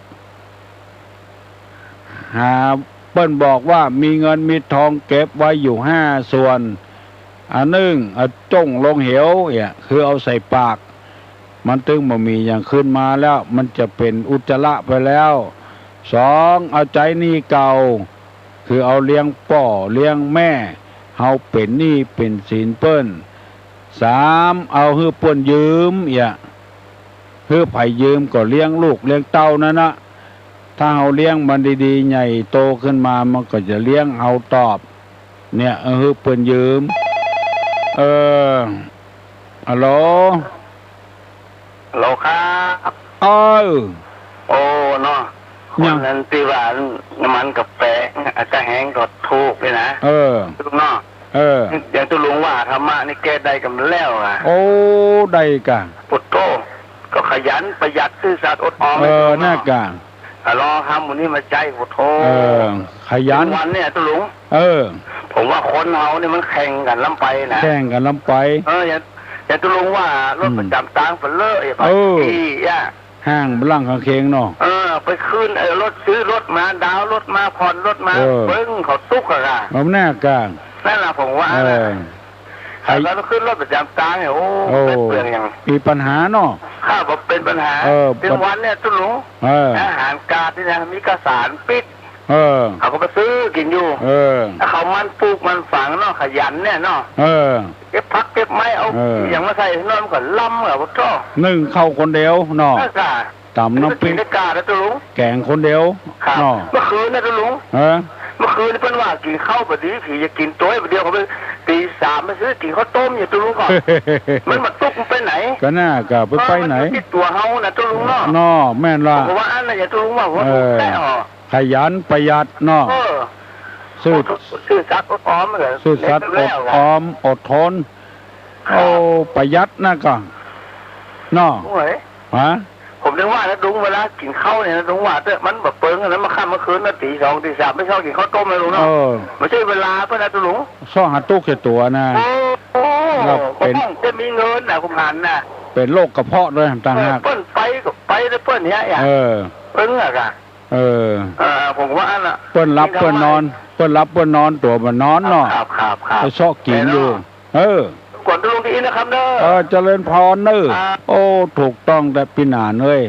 หา เปิ้นบอกว่ามีเงินมีทองเก็บไว้อยู่ห้าส่วน อันนึ่ง เอาจ้งลงเหว เนี่ย คือเอาใส่ปาก มันตึงบ่มีหยังขึ้นมาแล้ว มันจะเป๋นอุจจาระไปแล้ว สอง เอาใจ๊หนี้เก่า คือเอาเลี้ยงป้อเลี้ยงแม่ เฮาเป๋นหนี้เป๋นสินเปิ้น สาม เอาหื้อเปิ้นยืม เนี่ย หื้อใผยืมก็เลี้ยงลูกเลี้ยงเต้านั่นนะ ถ้าเฮาเลี้ยงมันดีๆ ใหญ่โตขึ้นมา มันก็จะเลี้ยงเฮาตอบ เนี่ย เออ หื้อเปิ้นยืม เออ ฮัลโหล ฮัลโหลครับ เออ โอ้ เนาะ ยัง คนนั้นตี้ว่าน้ำมันกาแฟ กาแฮงก็ถูกนี่นะ เออ ลุงเนาะ เออ อย่างตุ๊ลุงว่าธรรมะนี่แก้ได้กันแล้วอะ โอ้ ได้กะ โอ้โธ่ ก็ขยันประหยัดซื่อสัตย์อดออม เออ ไอ้ตุ๊ลุงเนาะ น่ากะ อ่ะ ลองทำหมู่นี้มาใจ๊ โอ้โธ่ เออ ขยัน วันเนี่ยตุ๊ลุง เออ ผมว่าคนเฮานี่มันแข่งกั๋นล้ำไปนะ แข่งกั๋นล้ำไป เออ อย่าง อย่างตุ๊ลุงว่ารถ อืม ประจ๋ำตางไปเลย เออ ไปขี่อะ ห้างบลังก์ข้างเคียงเนาะ เออ ไปคืน เออ รถ ซื้อรถมา ดาวน์รถมา ผ่อนรถมา เออ เปิ้งเขาตุ๊กข์อะค่ะ เอาหน้ากลาง นั่นแหละผมว่า เออ นะ ใคร แล้วก็ขึ้นรถประจ๋ำตางเนี่ย โอ้ โอ้ เป็นเปลืองอย่าง มีปัญหาเนาะ ข้าบอกเป็นปัญหา เออ เป็นวันเนี่ยตุ๊ลุง เออ อาหารกาดนี่นะ มีกระสานปิด เออ เขาก็ไปซื้อกิ๋นอยู่ เออ แล้วเขามันปลูกมันฝังเนาะ ขยันเนี่ยเนาะ เออ เก็บผักเก็บไม้ เอา เออ อย่างมาใส่น้ำก็ล้ำอะ โอ้โธ่ นึ่งข้าวคนเดียวเนาะ นั่นกะ ต๋ำน้ำพริก กิ๋นแต่กาดนะตุ๊ลุง แก๋งคนเดียว ครับ เนาะ เมื่อคืนนะตุ๊ลุง เออ เมื่อคืนนี่เปิ้นว่ากิ๋นข้าวบ่ดี ผีจะกิ๋นโต้ย บ่าเดี่ยวเขาไปตีสามไปซื้อกิ๋นข้าวต้มอยู่ตุ๊ลุงก่อน มันบ่ตุ๊กข์มันไปไหน ก็น่ากะไป เออ ไปไหน มันอยู่ตี้ตั๋วเฮานะตุ๊ลุงเนาะ เนาะ แม่นละ ผมว่าอันนั้นอย่าตุ๊ลุงว่า ผมว่า เออ ถูกแท้อ๋อ ขยันประหยัดเนาะ เออ ซื่อ ซื่อสัตย์อดออมเหรอ ซื่อสัตย์อดออม อดทน ครับ โอ้ ประหยัดนะกะ เนาะ โอ้ย ฮะ ผมนึกว่านะตุ๊ลุง เวลากิ๋นข้าวเนี่ยนะตุ๊ลุง ว่าแต่มันบ่เปิงนะ มาค่ำมาคืนนะ ตีสองตีสาม ไม่ชอบกิ๋นข้าวต้มนะตุ๊ลุงเนาะ เออ ไม่ใช่เวลาเปิ้นนะตุ๊ลุง ซ้อหาตุ๊กข์แก่ตั๋วนะ โอ้ แล้วเป๋น ผมจะมีเงินนะ ผมหันนะ เป๋นโรคกระเพาะด้วยต่างหาก เออ เปิ้นไปก็ไปแล้วเปิ้นเนี่ย เออ เปิ้นอะกะ เออ เออ ผมว่าอันน่ะ เปิ้นหลับเปิ้นนอน เปิ้นหลับเปิ้นนอน ตั๋วบ่นอนเนาะ ครับ ครับ ครับ ไปเซาะกิ๋นอยู่ เออ ขอบคุณตุ๊ลุงตี้อี้นะครับเนอะ เออ เจริญพรเนอะ ครับ โอ้ ถูกต้องแต๊ปี้หนานเอ้ย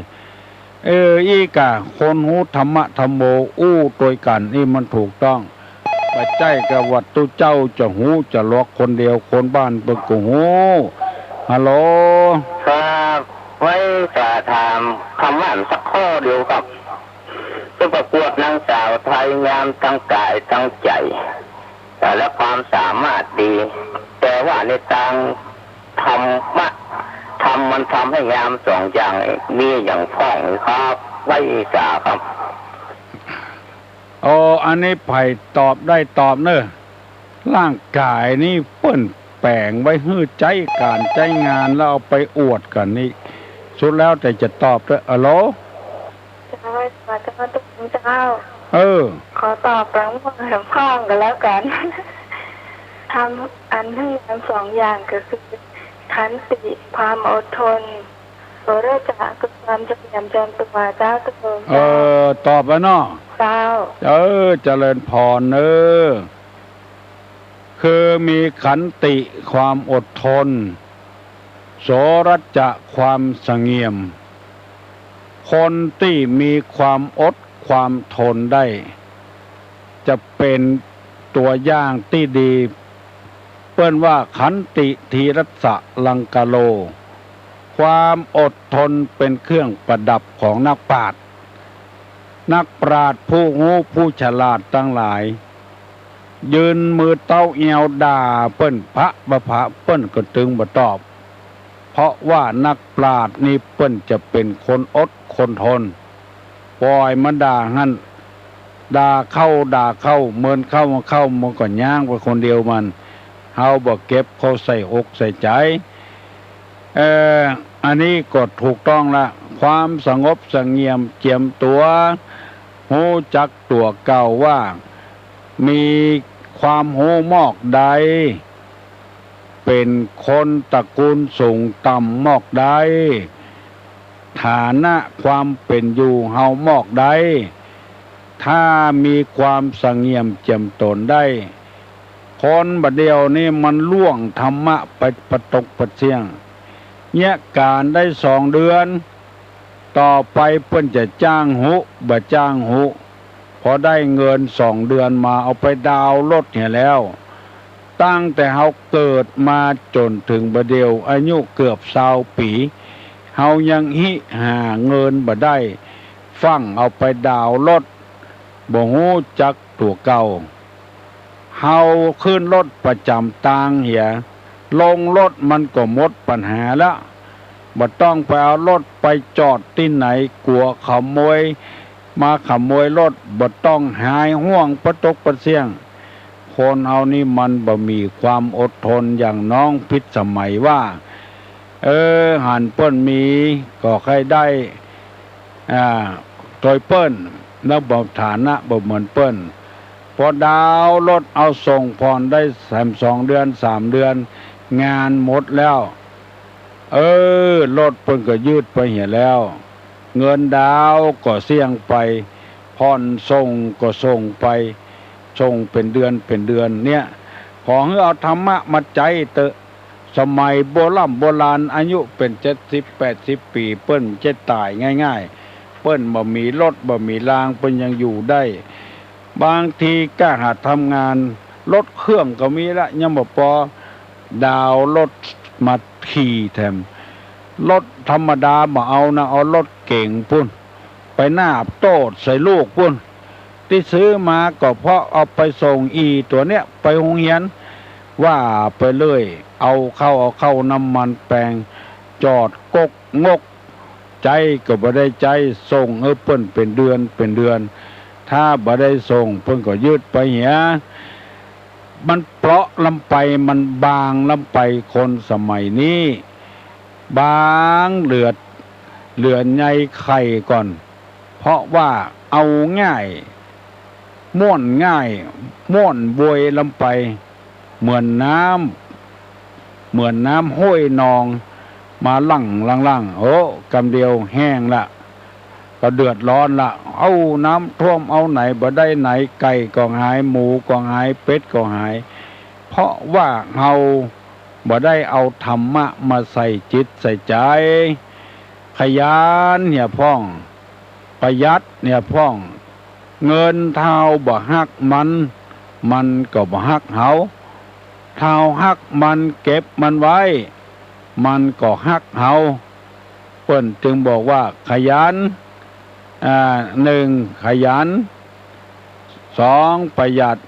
เออ อี้กะ คนฮู้ธรรมะธัมโม อู้ตวยกั๋น อี้มันถูกต้อง บ่ใจ้กะว่าตุ๊เจ้าจะฮู้จะหลอกคนเดียว คนบ้านเปิ้นก็ฮู้ ฮัลโหล ครับ ไว้จะถามคำถามสักข้อเดียวครับ เจ้าประกวดนางสาวไทยงามทั้งก๋ายทั้งใจ๋ และความสามารถดี แต่ว่าในตางธรรมะ ธรรมมันทำให้งามสองอย่าง มีอย่างพ่องครับ ไว้สาครับ โอ้ อันนี้ใผตอบได้ตอบเนอะ ร่างก๋ายนี่เปิ้นแป๋งไว้หื้อใจ๊ก๋านใจ๊งาน แล้วเอาไปอวดกั๋นนี่ สุดแล้วแต่จะตอบเต๊อะ ฮัลโหล เจ้า ขอโทษตุ๊ลุงเจ้า เออ ขอตอบตางม่วนแหมพ่องก็แล้วกั๋น ธรรมอันหื้องามสองอย่างก็คือ ขันติ ความอดทน โสรจะ คือความเสงี่ยมเจียมตั๋ว เจ้าตุ๊ลุง เออ ตอบแล้วเนาะ เจ้า เออ เจริญพรเนอะ คือมีขันติ ความอดทน โสรจะ ความเสงี่ยม คนตี้มีความอดความทนได้ จะเป๋นตั๋วอย่างตี้ดี เปิ้นว่าขันติ ธีรัสสะ ลังกะโล ความอดทนเป๋นเครื่องประดับของนักปราชญ์ นักปราชญ์ผู้ฮู้ผู้ฉลาดตังหลาย ยืนมือเต๊าแอวด่าเปิ้น พระบ่าพระเปิ้นก็ตึงบ่ตอบ เพราะว่านักปราชญ์นี่เปิ้นจะเป๋นคนอดคนทน ป่อยมันด่าหั้น ด่าเข้าด่าเข้า เมินเข้ามาเข้า มันก็ย้างไปคนเดียวมัน เฮาบ่เก็บเข้าใส่อกใส่ใจ๋ เอ่อ อันนี้ก็ถูกต้องละ ความสงบเสงี่ยมเจียมตั๋ว ฮู้จักตั๋วเก่าว่า มีความฮู้มอกใด เป๋นคนตระกูลสูงต่ำมอกใด ฐานะความเป๋นอยู่เฮามอกใด ถ้ามีความเสงี่ยมเจียมต๋นได้ คนบ่าเดี่ยวนี้มันล่วงธรรมะไปปะตกปะเสี้ยง เยียะก๋านได้สองเดือน ต่อไปเปิ้นจะจ้างฮุ บ่จ้างฮุ พอได้เงินสองเดือนมาเอาไปดาวน์รถเหียแล้ว ตั้งแต่เฮาเกิดมาจ๋นเถิงบ่าเดี่ยวอายุเกือบซาวปี๋ เฮายังหิหาเงินบ่ได้ ฟั่งเอาไปดาวน์รถ บ่ฮู้จักตั๋วเก่า เฮาขึ้นรถประจ๋ำตางเหีย ลงรถมันก็หมดปัญหาละ บ่ต้องไปเอารถไปจอดตี้ไหน กั๋วขโมยมาขโมยรถ บ่ต้องหายห่วงปะตกปะเสี้ยง คนเฮานี่มันบ่มีความอดทน อย่างน้องพิสมัยว่า เออ หันเปิ้นมีก็ใค่ได้ อ่า ตวยเปิ้น แล้วบ่ ฐานะบ่เหมือนเปิ้น ปอดาวน์รถเอาส่งผ่อนได้แหมสองเดือนสามเดือน งานหมดแล้ว เออ รถเปิ้นก็ยืดไปเหียแล้ว เงินดาวน์ก็เสี้ยงไป ผ่อนส่งก็ส่งไป ส่งเป๋นเดือนเป๋นเดือนเนี่ย ขอหื้อเอาธรรมะมาใจ๊เต๊อะ สมัยโบร่ำโบราณ อายุเป๋นเจ็ดสิบแปดสิบปี๋ เปิ้นจะต๋ายง่ายๆ เปิ้นบ่มีรถบ่มีราง เปิ้นยังอยู่ได้ บางทีก้าหาดทำงาน รถเครื่องก็มีละ ยังบ่ปอ ดาวน์รถมาขี่แถม รถธรรมดาบ่เอานะ เอารถเก๋งปู้น ไปนาบโต้ษใส่ลูกปู้น ตี้ซื้อมาก็เพราะเอาไปส่งอี่ตั๋วเนี้ยไปโฮงเฮียน ว่าไปเรื่อย เอาเข้า เอาเข้าน้ำมันแปง จอดก๊กงก ใจ๊ก็บ่ได้ใจ๊ ส่งหื้อเปิ้นเป๋นเดือนเป๋นเดือน ถ้าบ่ได้ส่งเปิ้นก็ยืดไปเหีย มันเปราะล้ำไป มันบางล้ำไป คนสมัยนี้ บางเหลือ เหลือในไข่ก่อน เพราะว่าเอาง่าย ม่วนง่าย ม่วนโวยล้ำไป เหมือนน้ำ เหมือนน้ำห้วยนอง มาหลั่งหลั่งๆ โอ้ กำเดียวแห้งละ ก็เดือดร้อนละ เอาน้ำท่วม เอาไหนบ่ได้ไหน ไก่ก็หาย หมูก็หาย เป็ดก็หาย เพราะว่าเฮาบ่ได้เอาธรรมะมาใส่จิตใส่ใจ๋ ขยันเหียพ่อง ประหยัดเหียพ่อง เงินถ้าเฮาบ่ฮักมัน มันก็บ่ฮักเฮา ถ้าเฮาฮักมัน เก็บมันไว้ มันก็ฮักเฮา เปิ้นจึงบอกว่าขยัน อ่า หนึ่ง ขยัน สอง ประหยัด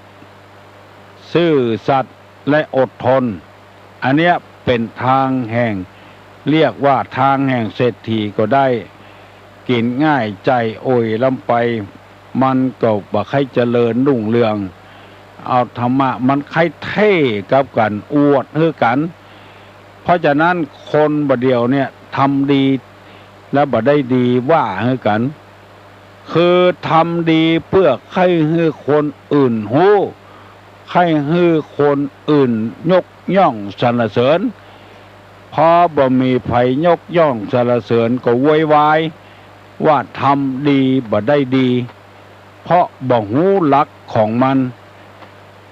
ซื่อสัตย์ และอดทน อันเนี้ยเป๋นทางแห่ง เรียกว่าทางแห่งเศรษฐีก็ได้ กิ๋นง่ายใจ๋อ่อยล้ำไป มันก็บ่ใค่เจริญรุ่งเรือง เอาธรรมะมันใค่เท่กับกั๋น อวดหื้อกั๋น เพราะฉะนั้นคนบ่าเดี่ยวเนี่ยทำดี แล้วบ่ได้ดีว่าหื้อกั๋น คือทำดีเปื้อใค่หื้อคนอื่นฮู้ ใค่หื้อคนอื่นยกย่องสรรเสริญ พอบ่มีใผยกย่องสรรเสริญก็โวยวายว่าทำดีบ่ได้ดี เพราะบ่ฮู้หลักของมัน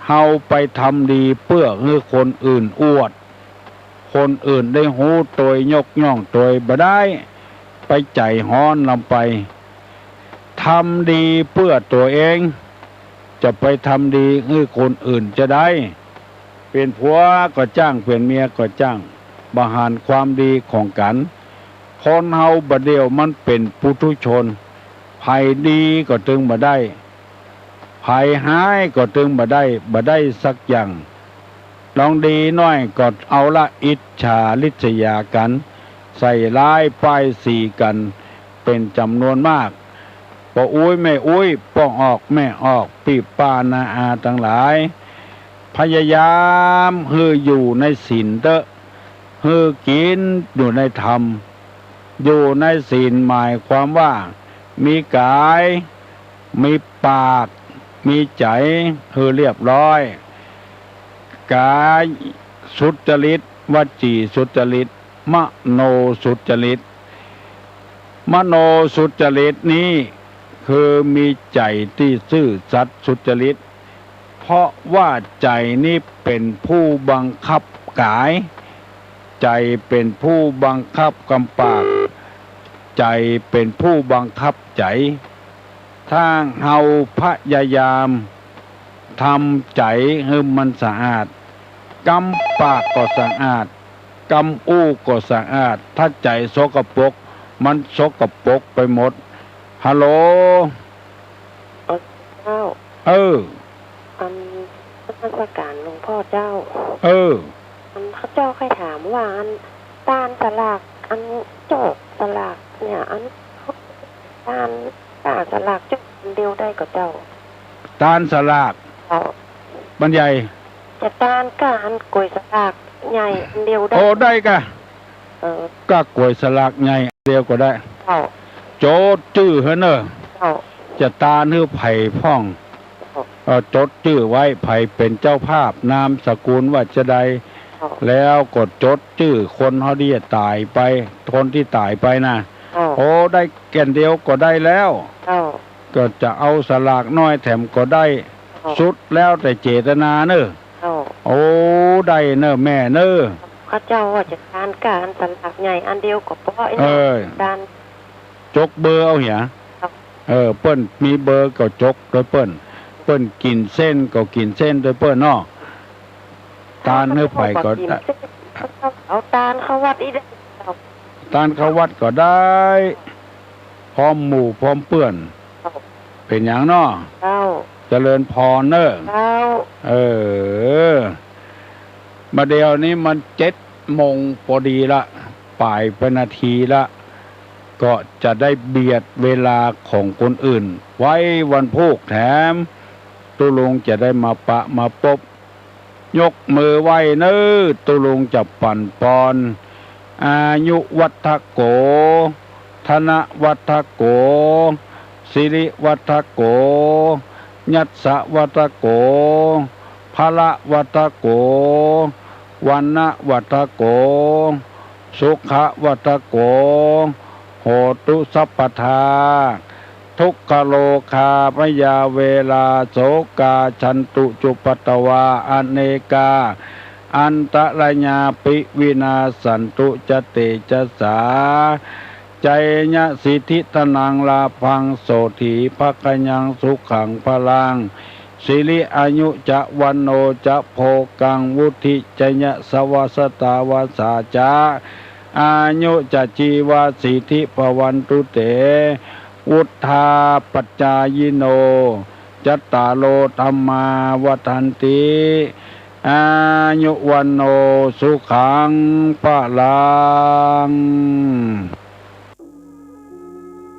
เฮาไปทำดีเปื้อหื้อคนอื่นอวด คนอื่นได้ฮู้ตวยยกย่องตวย บ่ได้ ไปใจ๋ฮ้อนล้ำไป ทำดีเปื้อตั๋วเอง จะไปทำดีหื้อคนอื่นจาใด เป๋นผัวก็จ้าง เป๋นเมียก็จ้าง บ่หันความดีของกั๋น คนเฮาบ่าเดี่ยวมันเป๋นปุถุชน ใผดีก็ตึงบ่ได้ ใผฮ้ายก็ตึงบ่ได้ บ่ได้สักอย่าง ลองดีหน้อยก็เอาละอิจฉาริษยากั๋น ใส่ร้ายป้ายสีกั๋นเป๋นจ๋ำนวนมาก ป้ออุ๊ยแม่อุ๊ย ป้อออกแม่ออก ปี้ป้าน้าอาตังหลาย พยายามหื้ออยู่ในศีลเต๊อะ หื้อกิ๋นอยู่ในธรรม อยู่ในศีลหมายความว่า มีก๋าย มีปาก มีใจ๋ หื้อเรียบร้อย ก๋ายสุจริต วจีสุจริต มโนสุจริต มโนสุจริตนี้ คือมีใจ๋ตี้ซื่อสัตย์สุจริต เพราะว่าใจ๋นี้เป๋นผู้บังคับก๋าย ใจ๋เป๋นผู้บังคับกำปาก ใจ๋เป๋นผู้บังคับใจ๋ ถ้าเฮาพยายามทำใจ๋หื้อมันสะอาด กำปากก็สะอาด กำอู้ก็สะอาด ถ้าใจ๋สกปรก มันสกปรกไปหมด ฮัลโหล อ๋อ เจ้า เออ อัน นมัสการหลวงพ่อเจ้า เออ อันข้าเจ้าใค่ถามว่า อัน ต้านสลาก อันโจกสลากเนี่ย อัน ตานก้าสลากโจกอันเดียวได้ก่อเจ้า ตานสลาก เจ้า บรรยาย จะตานก้าอันก๋วยสลากใหญ่อันเดียวได้ โอ้ ได้ก่ะ เออ ก้ากวยสลากใหญ่เดียวก็ได้ เจ้า จดจื้อหื้อเน่อ เจ้า จะตานหื้อใผพ่อง เจ้า เอ่อ จดจื้อไว้ ใผเป๋นเจ้าภาพ นามสกุลว่าจะใด เจ้า แล้วก็จดจื้อคนเฮาตี้จะต๋ายไป คนตี้ต๋ายไปน่ะ เจ้า โอ้ ได้แก่นเดียวก็ได้แล้ว เจ้า ก็จะเอาสลากน้อยแถมก็ได้ เจ้า สุดแล้วแต่เจตนาเน่อ เจ้า โอ้ ได้เน่อแม่เน่อ ข้าเจ้าว่าจะตานก้าอันสลากใหญ่อันเดียวก็ปอ เออ ตาน จกเบอร์เอาเหีย เจ้า เออ เปิ้นมีเบอร์ก็จกตวยเปิ้น เปิ้นกิ๋นเส้นก็กิ๋นเส้นตวยเปิ้นเนาะ ตานหื้อใผก็ได้ เอาตานเข้าวัดอี้ได้ เจ้า ตานเข้าวัดก็ได้ พร้อมหมู่พร้อมเปื้อน เจ้า เป๋นหยังเนาะ เจ้า เจริญพรเน่อ เจ้า เออ บ่าเดี่ยวนี้มันเจ็ดโมงปอดีละ ป๋ายไปนาทีละ ก็จะได้เบียดเวลาของคนอื่น ไว้วันพูกแถม ตุ๊ลุงจะได้มาปะมาปบ ยกมือไหว้เน่อ ตุ๊ลุงจะปั๋นปอน อายุวัฑฒโก ธนวัฑฒโก สิริวัฑฒโก ยัสสะวัฑฒโก พละวัฑฒโก วรรณวัฑฒโก สุขวัฑฒโก โหตุสัพพทา ทุกขโรคาพยาเวราโสกาฉันตุจุปัตตวา อเนกาอันตรายาปิวินาสสันตุจะเตจะสา ชัยยะสิทธิธนังลาภังโสตถีภะคะยังสุขังพลัง สิริอายุจะวัณโณจะโภคังวุฒิชยะสะวะสะตาวาสาจะ อายุจะจีวาสีทิภะวันตุเต วุฑฒาปัจจายิโน จัตตาโรธัมมาวัฑฒันติ อายุวัณโณสุขังพลัง